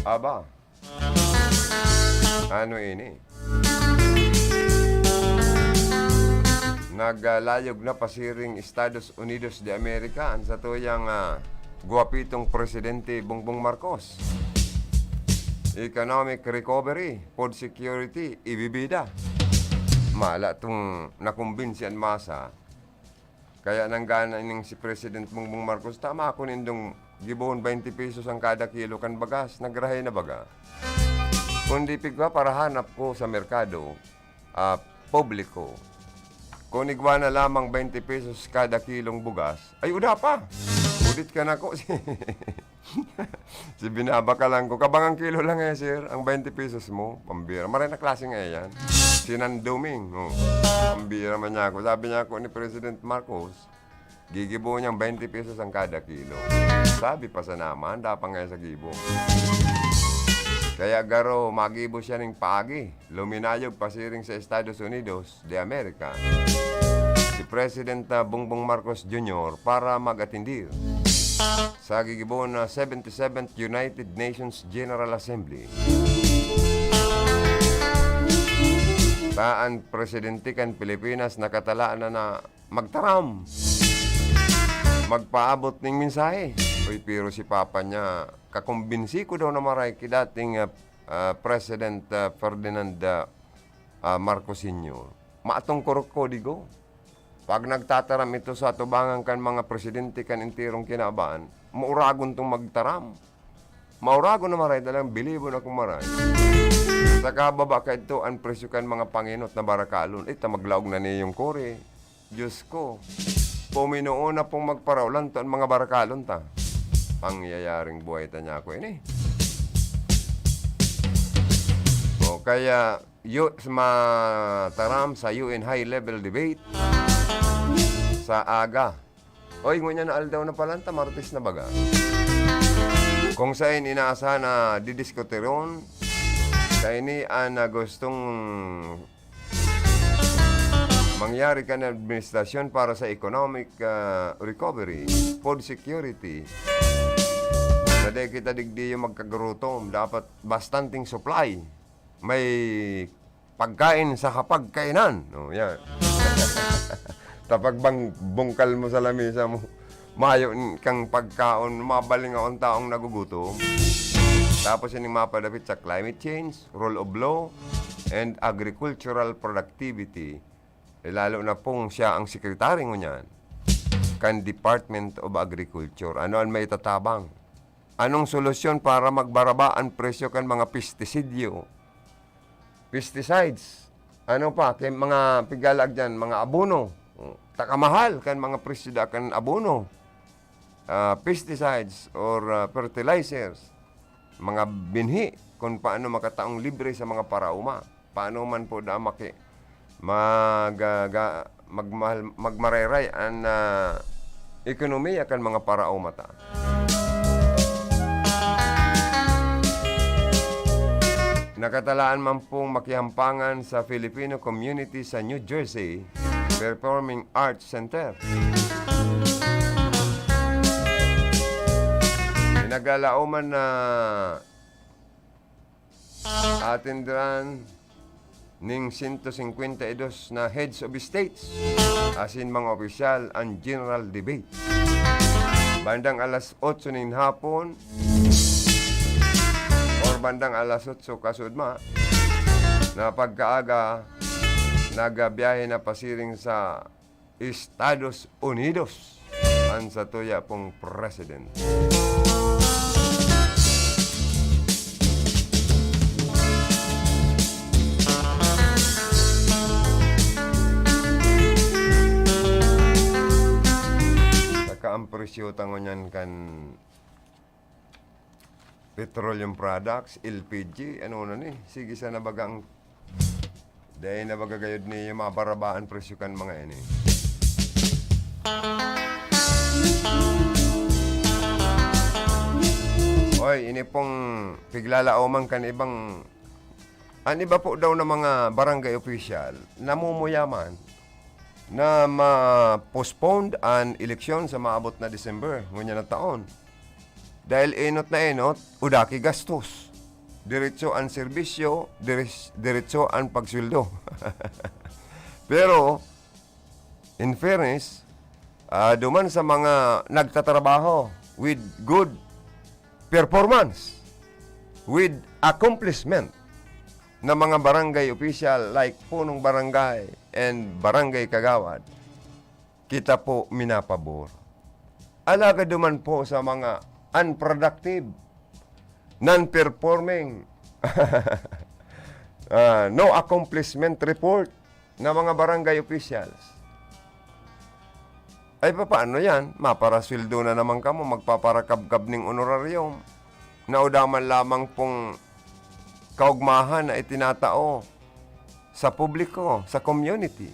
Aba, ano ini? Naglayog na pasiring Estados Unidos de America an satuyang, ah, gwapitong Presidente Bongbong Marcos. Economic recovery, food security, ibibida. Mala tong nakumbinsi an masa. Kaya nanggana ning si President Bongbong Marcos, "Tama ako nindong gibohon twenty pesos ang kada kilo kan bagas, nagrahay na baga." Kundi pigpaparahanap ko sa merkado, ah, publiko. Kung igwa na lamang twenty pesos kada kilong bugas, ay, uda pa! Udit ka na ko. Si binabakalan ko, "Kabangang kilo lang eh, sir, ang twenty pesos mo." Pambira. Maray na klase nga yan. Sinanduming. Oh. Pambira man niya ako. Sabi niya ako ni President Marcos, gigibo niyang twenty pesos ang kada kilo. Sabi pa sa naman, dapat nga sa gibo. Kaya garo, magibo siya ning paagi. Luminayog pasiring sa Estados Unidos de America si President, ah, Bongbong Marcos Junior para mag-atindir sa gigibo na seventy-seventh United Nations General Assembly. Ta an presidente kan Pilipinas nakatala na, na magtaram, magpaabot ning mensahe. Uy, pero si Papa niya, kakumbinsi ko daw na maray ki dating, ah, ah, President, ah, Ferdinand, ah, ah, Marcos Senior. Matong korok kodigo. Pag nagtataram ito sa atubangan kan mga presidente kan enterong kinaban, mauragon tong magtaram. Mauragon na maray, talagang bilibon akong maray. Sa kababa kaidto, an presyo kan mga pangenot na barakalon. Ita, maglaog na niyong kore. Diyos ko, puminoon na pong magparaulan to an mga barakalon ta. Pangyayaring buhay ta niya ako ini. O kaya, yu-, mataram sa U N high-level debate sa aga. Oy, ngunyan na aldaw na pala, ta Martes na baga. Kung sain inaasahan na didiskutiron, kaini an, ah, gustong mangyari kan administrasyon para sa economic, ah, recovery, food security. Na di kita digdi yung magkagurutom, dapat bastanteng supply. May pagkain sa hapagkainan. O, yan. Tapag bang bungkal mo sa lamesa mo, mayo n-, kang pagkaon, mabalingaon taong nagugutom. Tapos ining mapadapit sa climate change, rule of law, and agricultural productivity. Eh, lalo na pong siya ang sekretary ngunyan kan Department of Agriculture. Ano an maitatabang? Anong solusyon para magbaraba an presyo kan mga pestisidyo? Pesticides. Ano pa? Kay mga pigalaag dyan, mga abono. Takamahal kan mga presyo da kan abono. Ah, pesticides or, ah, fertilizers. Mga binhi kung paano makataong libre sa mga paraoma. Paano man po da maki-, mag-, ah, ga-, magmahal, magmareray an, ah, ekonomiya kan mga paraoma ta. Nakatalaan man pong makihampangan sa Filipino community sa New Jersey Performing Arts Center. Pinaglalaoman na atindiran ning sento singkwenta y dos na heads of states asin mga opisyal an general debate. Bandang alas otso nin hapon or bandang alas otso kasudma na pagkaaga, nagbiyahe na pasiring sa Estados Unidos an satuya pong president. Saka ang presyo ta ngunyan kan petroleum products, L P G, ano na ni? Sige sana bagang, dai na baga gayod ni mabarabaan presyo kan mga ini. Oy, ini pong piglalaoman kan ibang, an iba po daw na mga barangay official, namumuyaman na ma-postpone an eleksyon sa maabot na December, ngunyan na taon. Dahil enot na enot, uda ki gastos. Diretso an serbisyo, diris-, diretso an pagsweldo. Pero, In fairness, ah, duman sa mga nagtatrabaho with good performance, with accomplishment na mga barangay official like punong barangay and barangay kagawad, kita po minapabor. Alagad duman po sa mga unproductive, non-performing, ah, no accomplishment report na mga barangay officials, ay papaano yan? Maparasweldo na naman kamo, magpaparakabkab ning honorarium na udaman lamang pong kaugmahan na itinatao sa publiko, sa community.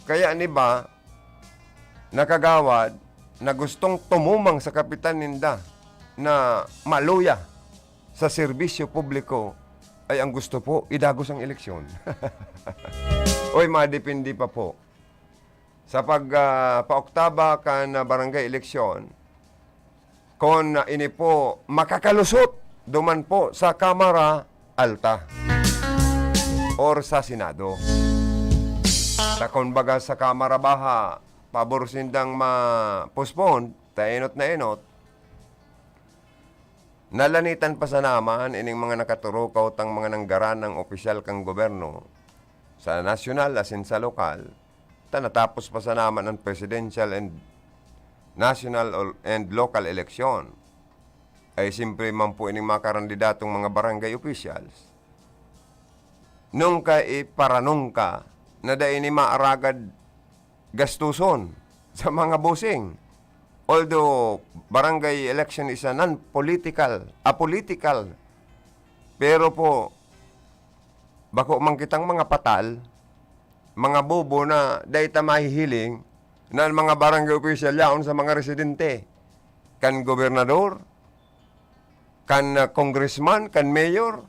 Kaya an iba, na kagawad na gustong tumumang sa kapitan ninda na maluya sa serbisyo publiko, ay ang gusto po, idagos ang eleksyon. Oy, madepende pa po. Sa pag, ah, paoktaba kan, ah, barangay eleksyon, kun, ah, ini po makakalusot duman po sa Kamara Alta or sa Senado. Ta kun baga sa Kamara Baha, pabor sindang ma-postpone, ta enot na enot, nalanitan pa sana man ining mga nakaturukaw tang mga nanggaranang opisyal kan gobyerno sa nasyonal asin sa lokal, ta natapos pa sana man an presidential and national ol-, and local election. Ay simpre man po ining mga karandidatong mga barangay officials. Nung ka iparanong ka na dai ni maaragad gastuson sa mga bossing. Although barangay election is a non-political, apolitical, pero po, bako man kitang mga patal, mga bobo na dai ta mahihiling na an mga barangay official yaon sa mga residente, kan gobernador, kan, ah, congressman, kan mayor,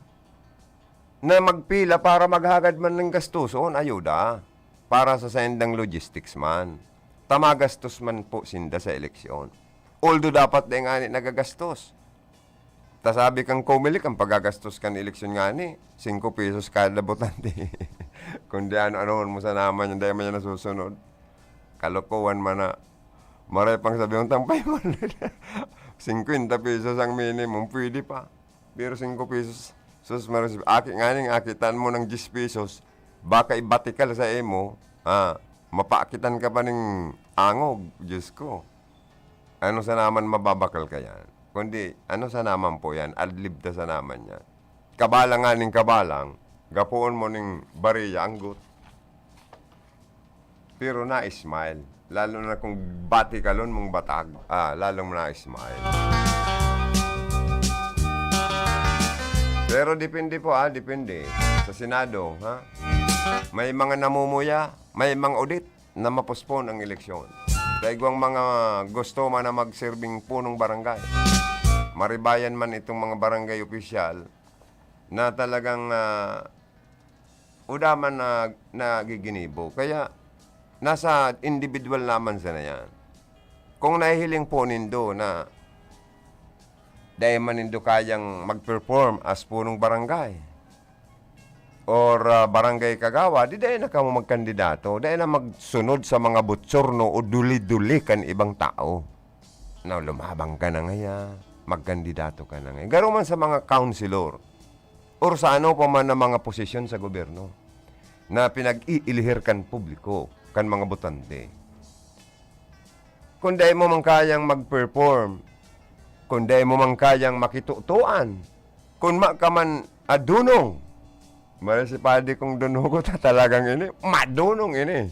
na magpila para maghagad man nin gastuson, ayuda, para sa saindang logistics man. Ta magastos man po sinda sa eleksyon. Although dapat dai ngani nagagastos. Ta sabi kan Comelec, an paggagastos kan eleksyon ngani, singko pesos kada botante. Kundi ano-ano mo sana man yan, dai man yan nasusunod. Kalokohan man na. Maray pang sabihon, tampay man. Singkwenta pesos ang minimum, pwede pa. Pero singko pesos, sus, maray, aki nganing akitan mo ng diyes pesos, baka ibatikal sa imo, ah, mapakitan ka pa ning angog, Diyos ko. Ano sana man mababakal ka yan? Kundi, ano sana man po yan? Adlib ta sana man yan. Kabalang nga ning kabalang, gapoon mo ning bariya, anggot. Pero na-smile. Lalo na kung batikalon mong batag, ah, lalong na-smile. Pero depende po, ah, depende. Sa Senado, ha? May mga namumuya, may mga audit na ma-postpone ang eleksyon. Sa igwang mga gusto man na magserbing punong barangay. Maribayan man itong mga barangay opisyal na talagang, ah, uda man na, nagiginibo. Kaya, nasa individual naman sana yan. Kung nahihiling po nindo na dai man nindo kayang mag-perform as punong barangay or, ah, barangay kagawad, di dai na kamo magkandidato. Dai na magsunod sa mga butsorno o duli-duli kan ibang tao. Na lumabang ka na ngaya, magkandidato ka na ngaya. Garo man sa mga councilor, or sa ano pa man na mga posisyon sa gobyerno na pinag-iilihir kan publiko, kan mga botante. Kung dai mo man kayang mag-perform, kung dai mo man kayang makitutuan, kung ma ka man adunong, mali si padi kong dunugot, talagang ini, madunong ini.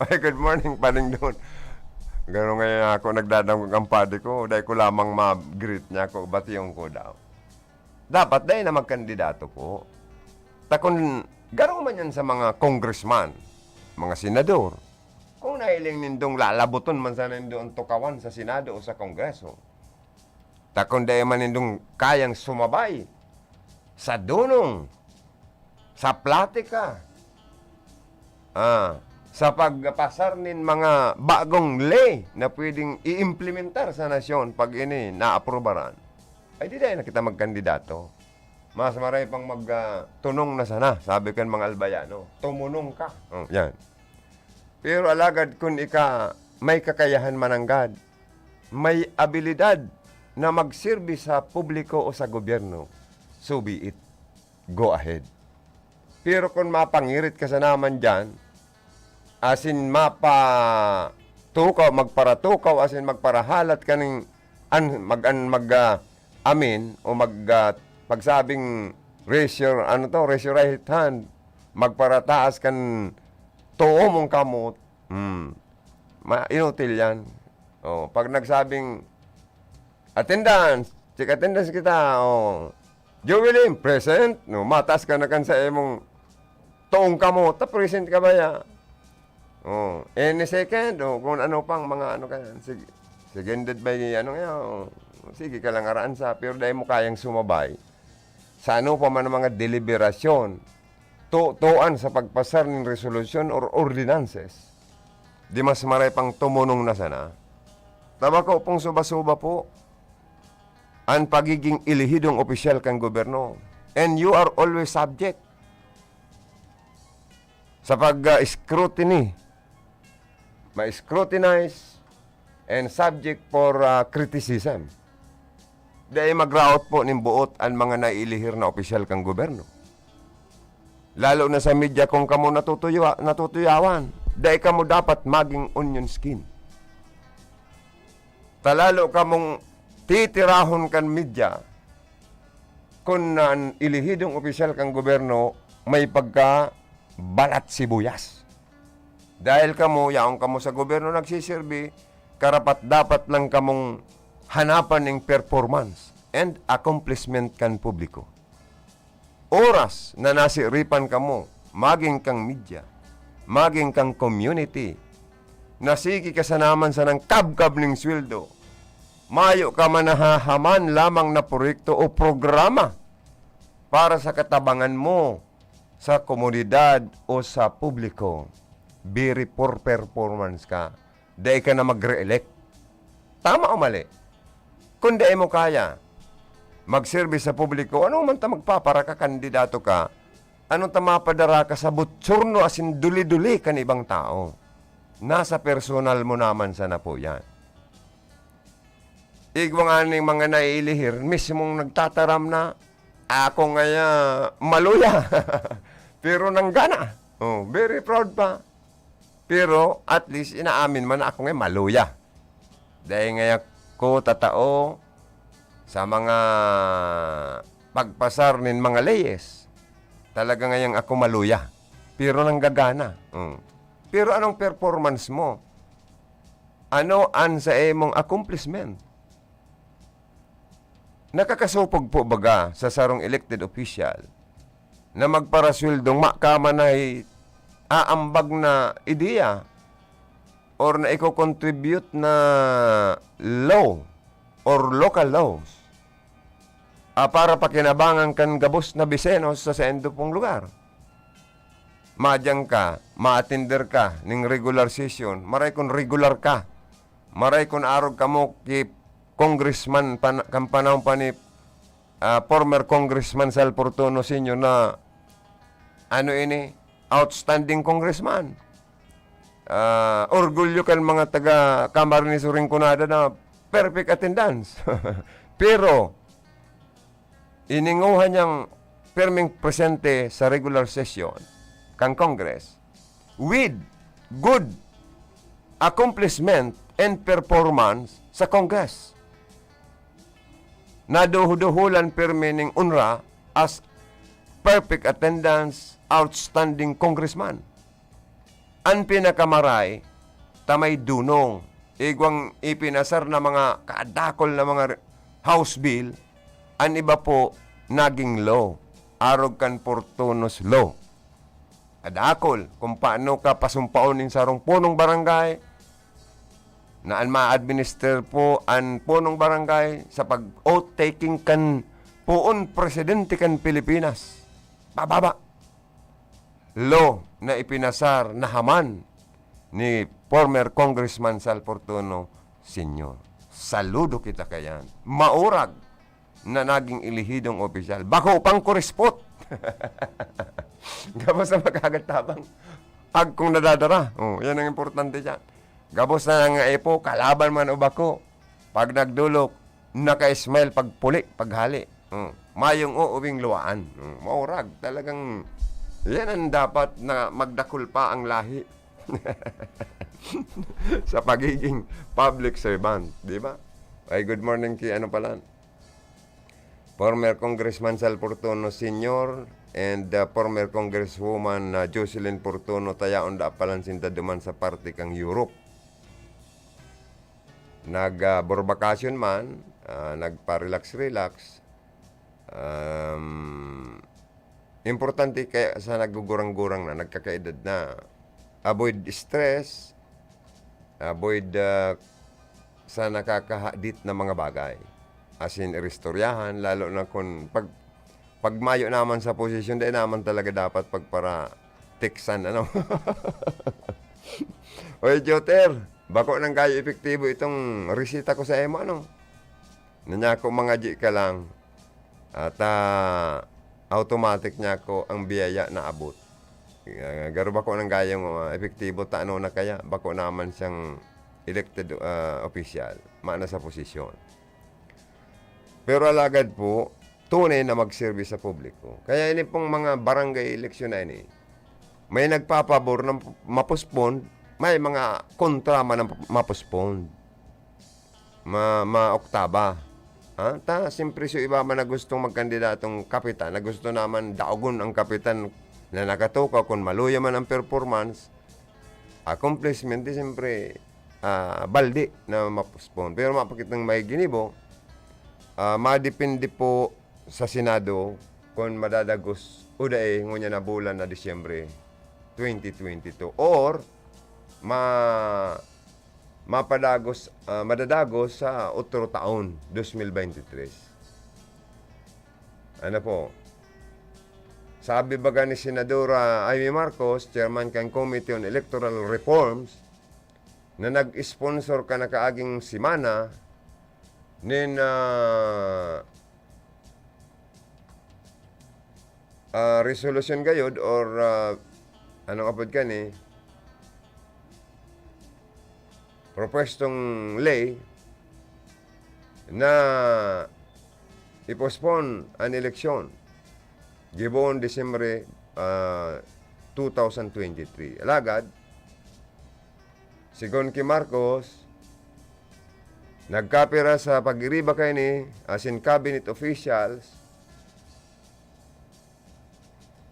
Ay, good morning, Pading Don. Garo ngayon ako nagdadangog ang padi ko, dai ko lamang ma-greet niya ako, bation ko daw. Dapat dai na magkandidato po. Ta kun garo man yan sa mga congressman, mga senador, kung nahiling nindong lalabuton man sana nindo ang tukawan sa Senado o sa Kongreso, ta kun dai man nindong kayang sumabay sa dunong, sa platika, ah, sa pagpasar nin mga bagong ley na pwedeng i-implementar sa nasyon pag ini naaprubaran, ay di dai na kita magkandidato. Mas maray pang mag, ah, tunong na sana, sabi kan mga Albayano. Tumunong ka. Oh, yan. Pero alagad kun ika may kakayahan mananggad, may abilidad na magsirbi sa publiko o sa gobyerno, so be it. Go ahead. Pero kun mapangirit ka sana man diyan, asin mapatukaw, magparatukaw, asin magparahalat kaning an-, mag-, an-, mag-, ah, amin o mag-, ah, pagsabing, "Raise your," ano to, "Raise your right hand." Magparataas kan too mong kamot. Hmm. Ma-, inutil yan. Oh, pag nagsabing, "Attendance! Check attendance kita!" Oh. "Joelim, present!" No, mataas ka na kan sa imong toong kamot, ta present ka ba ya? Oh, any second, oh, kung ano pang mga ano ka yan. Sige, seconded by ano nga, oh. Sige ka lang araan sa, pero dahil mo kayang sumabay sa ano pa man ang mga deliberasyon, tutuan sa pagpasar nin resolusyon or ordinances, di mas maray pang tumunong na sana. Tabako pong suba-suba po an pagiging elehidong opisyal kan gobyerno. And you are always subject sa pag-scrutiny, ma-scrutinize, and subject for, ah, criticism. Dai magraot po nin boot an mga naiilihir na opisyal kan gobyerno. Lalo na sa media, kung kamo natutuyo-, natutuyawan, dai kamo dapat maging onion skin. Ta lalo kamong titirahon kan media kun an ilihidong opisyal kan gobyerno may pagka balat sibuyas. Dahil kamo, yaon kamo sa gobyerno nagsisirbi, karapat-dapat lang kamong hanapan ning performance and accomplishment kan publiko. Oras na nasiripan kamo, maging kang media, maging kang community, na sige ka sana man sanang kabkab ning sweldo, mayo ka man nahahaman lamang na proyekto o programa para sa katabangan mo sa komunidad o sa publiko, very poor performance ka. Dai ka na mag-re-elect. Tama o mali? Kun dai mo kaya magserbi sa publiko, ano man ta magpapara ka, kandidato ka, ano ta mapadara ka sa butsurno asin duli-duli kan ibang tao? Nasa personal mo naman sana po yan. Igwa nga ning mga naiilihir, mismong nagtataram na, "Ako ngaya maluya." Pero nanggana. Oh, very proud pa. Pero at least inaamin man na ako ngaya maluya. Dahil ngaya ko tatao sa mga pagpasar nin mga leyes. Talaga ngayang ako maluya. Pero nanggagana. Mm. Pero anong performance mo? Ano an sa imong accomplishment? Nakakasopog po baga sa sarong elected official na magparasweldong makaman na aambag na ideya or na iko-contribute na law or local laws, ah, para pakinabangan kan gabos na Bisenos sa saindo pong lugar? Madiyan ka, maatinder ka ning regular session, maray kun regular ka. Maray kun arog kamo ki Congressman pan-, kan panahon pa ni, ah, former Congressman Sal Fortuno Senior na, ano ini, outstanding congressman. Ah, orgulyo kan mga taga Camarines o Rinconada na perfect attendance. Pero, ininguha niyang pirming presente sa regular session kan Congress with good accomplishment and performance sa Congress. Naduhuduhulan pirmi ning onra as perfect attendance, outstanding congressman. An pinakamaray ta may dunong, igwang ipinasar na mga kadakol na mga re-, House Bill, an iba po naging law, arog kan Fortuno's Law. Kadakol, kung paano ka pasumpaon nin sarong punong barangay, na an ma-administer po an punong barangay sa pag-oath-taking kan poon presidente kan Pilipinas. Pababa. Law na ipinasar na haman ni former Congressman Sal Fortuno Senior. Saludo kita kayan. Maurag na naging elehidong opisyal. Bako pang kurispot. Gabos na magkagatabang. Agkong nadadara. Oh, yan ang importante diyan. Gabos na nga ipo, kalaban man o bako. Pag nagdolok, naka-smile pag puli, pag hali. Oh, mayong uuwing luwaan. Oh, maurag. Talagang, yan ang dapat na magdakul pa ang lahi sa pagiging public servant. Di ba? Ay, good morning kay ano pala? Former Congressman Sal Fortuno Senior and, uh, former Congresswoman, uh, Jocelyn Fortuno, tayaon da palan sinda duman sa parte kan Europe. Nag, ah, borbakasyon man, ah, nagpa-relax-relax. Um, importante kaya sa nagugurang-gurang na, nagkakaedad na, avoid stress, avoid, ah, sa nakakahadit na mga bagay. As in, iristoryahan, lalo na kung pag, pag mayo naman sa posisyon, dai naman talaga dapat pagpara-textan, ano? Oy, Joter, bako nang kayo epektibo itong resita ko sa imo, ano? Nanyako, mangadyi ka lang. At, ah, automatic niya ako ang biyaya na abot. Ah, garo bako nang gayong, ah, epektibo, ta ano na kaya? Bako naman siyang elected, ah, official. Maana sa posisyon. Pero alagad po, tunay na magserbi sa publiko. Kaya ini pong mga barangay eleksyon na ini, may nagpapabor na mapostpone, may mga kontra man na mapostpone. Ma-, maoktaba. Ha? Ta, siyempre, so iba man na gustong magkandidatong kapitan, na gusto naman daogon ang kapitan na nakatukaw, kung maluya man ang performance, accomplishment, di siyempre, ah, baldi na mapostpone. Pero mapakitang may ginibo, ah, madepende po sa Senado kung madadagos o dai ngunyan na bulan na Disyembre twenty twenty-two, or ma-, mapadagos, ah, madadagos sa otro taon, dos mil bente tres. Ano po? Sabi baga ni Senadora Imee Marcos, chairman kan Committee on Electoral Reforms, na nag-sponsor kan nakaaging semana nin, ah, ah, resolution gayod or, ah, anong apod kani? Propuestong ley na i-postpone an eleksyon gibohon Disyembre, ah, two thousand twenty-three. Alagad, sigon ki Marcos, nagkapira sa pag-iriba kaini asin cabinet officials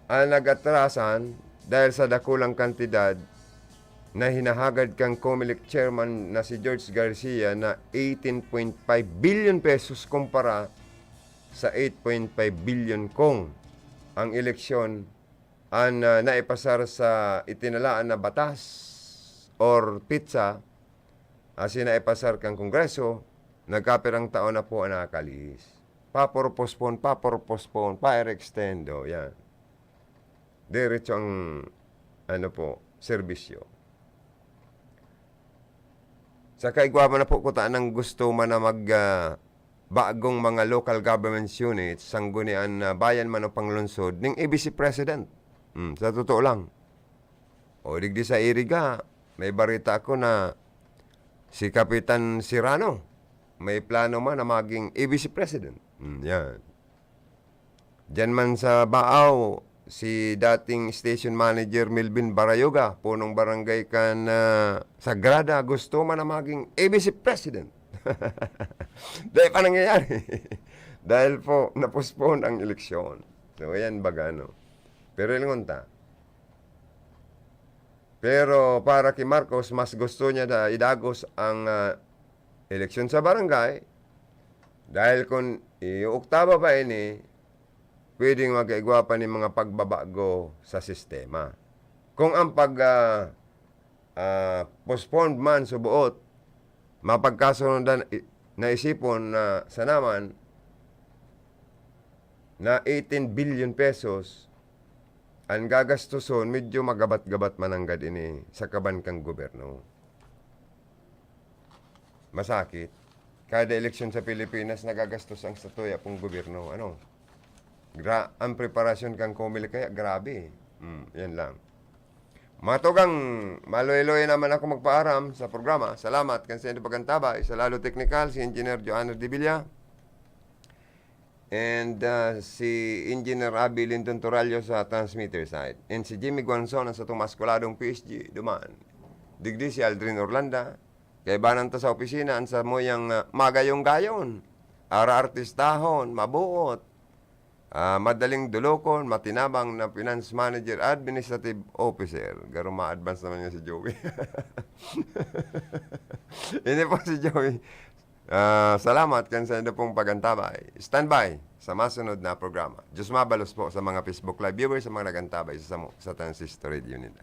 an nag-atrasan dahil sa dakulang kantidad na hinahagad kan Comelec chairman na si George Garcia na eighteen point five billion pesos kumpara sa eight point five billion kung ang eleksyon an, ah, naipasar sa itinalaan na batas or petsa asin naipasar kan Kongreso, nagkapirang taon na po an nakalihis. Papor-postpone, papor-postpone, pa-extend, o, yan. Diretso ang, ano po, serbisyo. Sa kaigwa man na po kuta nang gusto man na mag, ah, bagong mga local government units, sanggunian na bayan man o panglungsod, ning A B C president. Hmm, sa totoo lang. O, digdi sa Iriga, may barita ako na si Kapitan Serrano, may plano man na maging A B C president. Hmm, yan. Diyan man sa Baao, si dating station manager Melvin Barayoga, punong barangay kan, ah, Sagrada, gusto man na maging A B C president. Dahil pa nangyayari. Dahil po, na-postpone ang eleksyon. So, ayan baga, no? Pero ilingon ta. Pero para ki Marcos, mas gusto niya na idagos ang, ah, eleksyon sa barangay. Dahil kung i-oktaba pa ini, pwedeng magkaigwa pa nin mga pagbabago sa sistema. Kung ang pag, ah, ah, postponed man suboot, mapagkasunodan i-, naisipon na sana man na eighteen billion pesos ang gagastuson, medyo magabat-gabat man nanggad ini sa kaban kan gobyerno. Masakit. Kada eleksyon sa Pilipinas, nagagastos ang satuya pong gobyerno. Ano? Gra-, ang preparasyon kan Comelec kaya grabe. Hmm, yan lang. Mga tugang, maluoy-luoy naman ako magpaaram sa programa. Salamat kan sa inyong pagantaba. Sa Lalo Teknikal, si Engineer Joanner Dibilla. And ah, si Engineer Abby Lindon Torallo sa transmitter site. And si Jimmy Guanzon, ang sa Tomas Coladong P S G, duman. Digdi si Aldrin Orlanda. Kaibanan ta sa opisina, ang samuyang ah, magayong-gayon. Araartistahon, mabuot. Ah, madaling dulokon, matinabang na finance manager, administrative officer. Garo ma-advance naman niya si Joey. Ini po si Joey. Ah, salamat kan sa inyo pong pagantabay. Standby sa masunod na programa. Diyos mabalos po sa mga Facebook Live viewers, sa mga nagantabay sa samo sa Transistor Radio nila.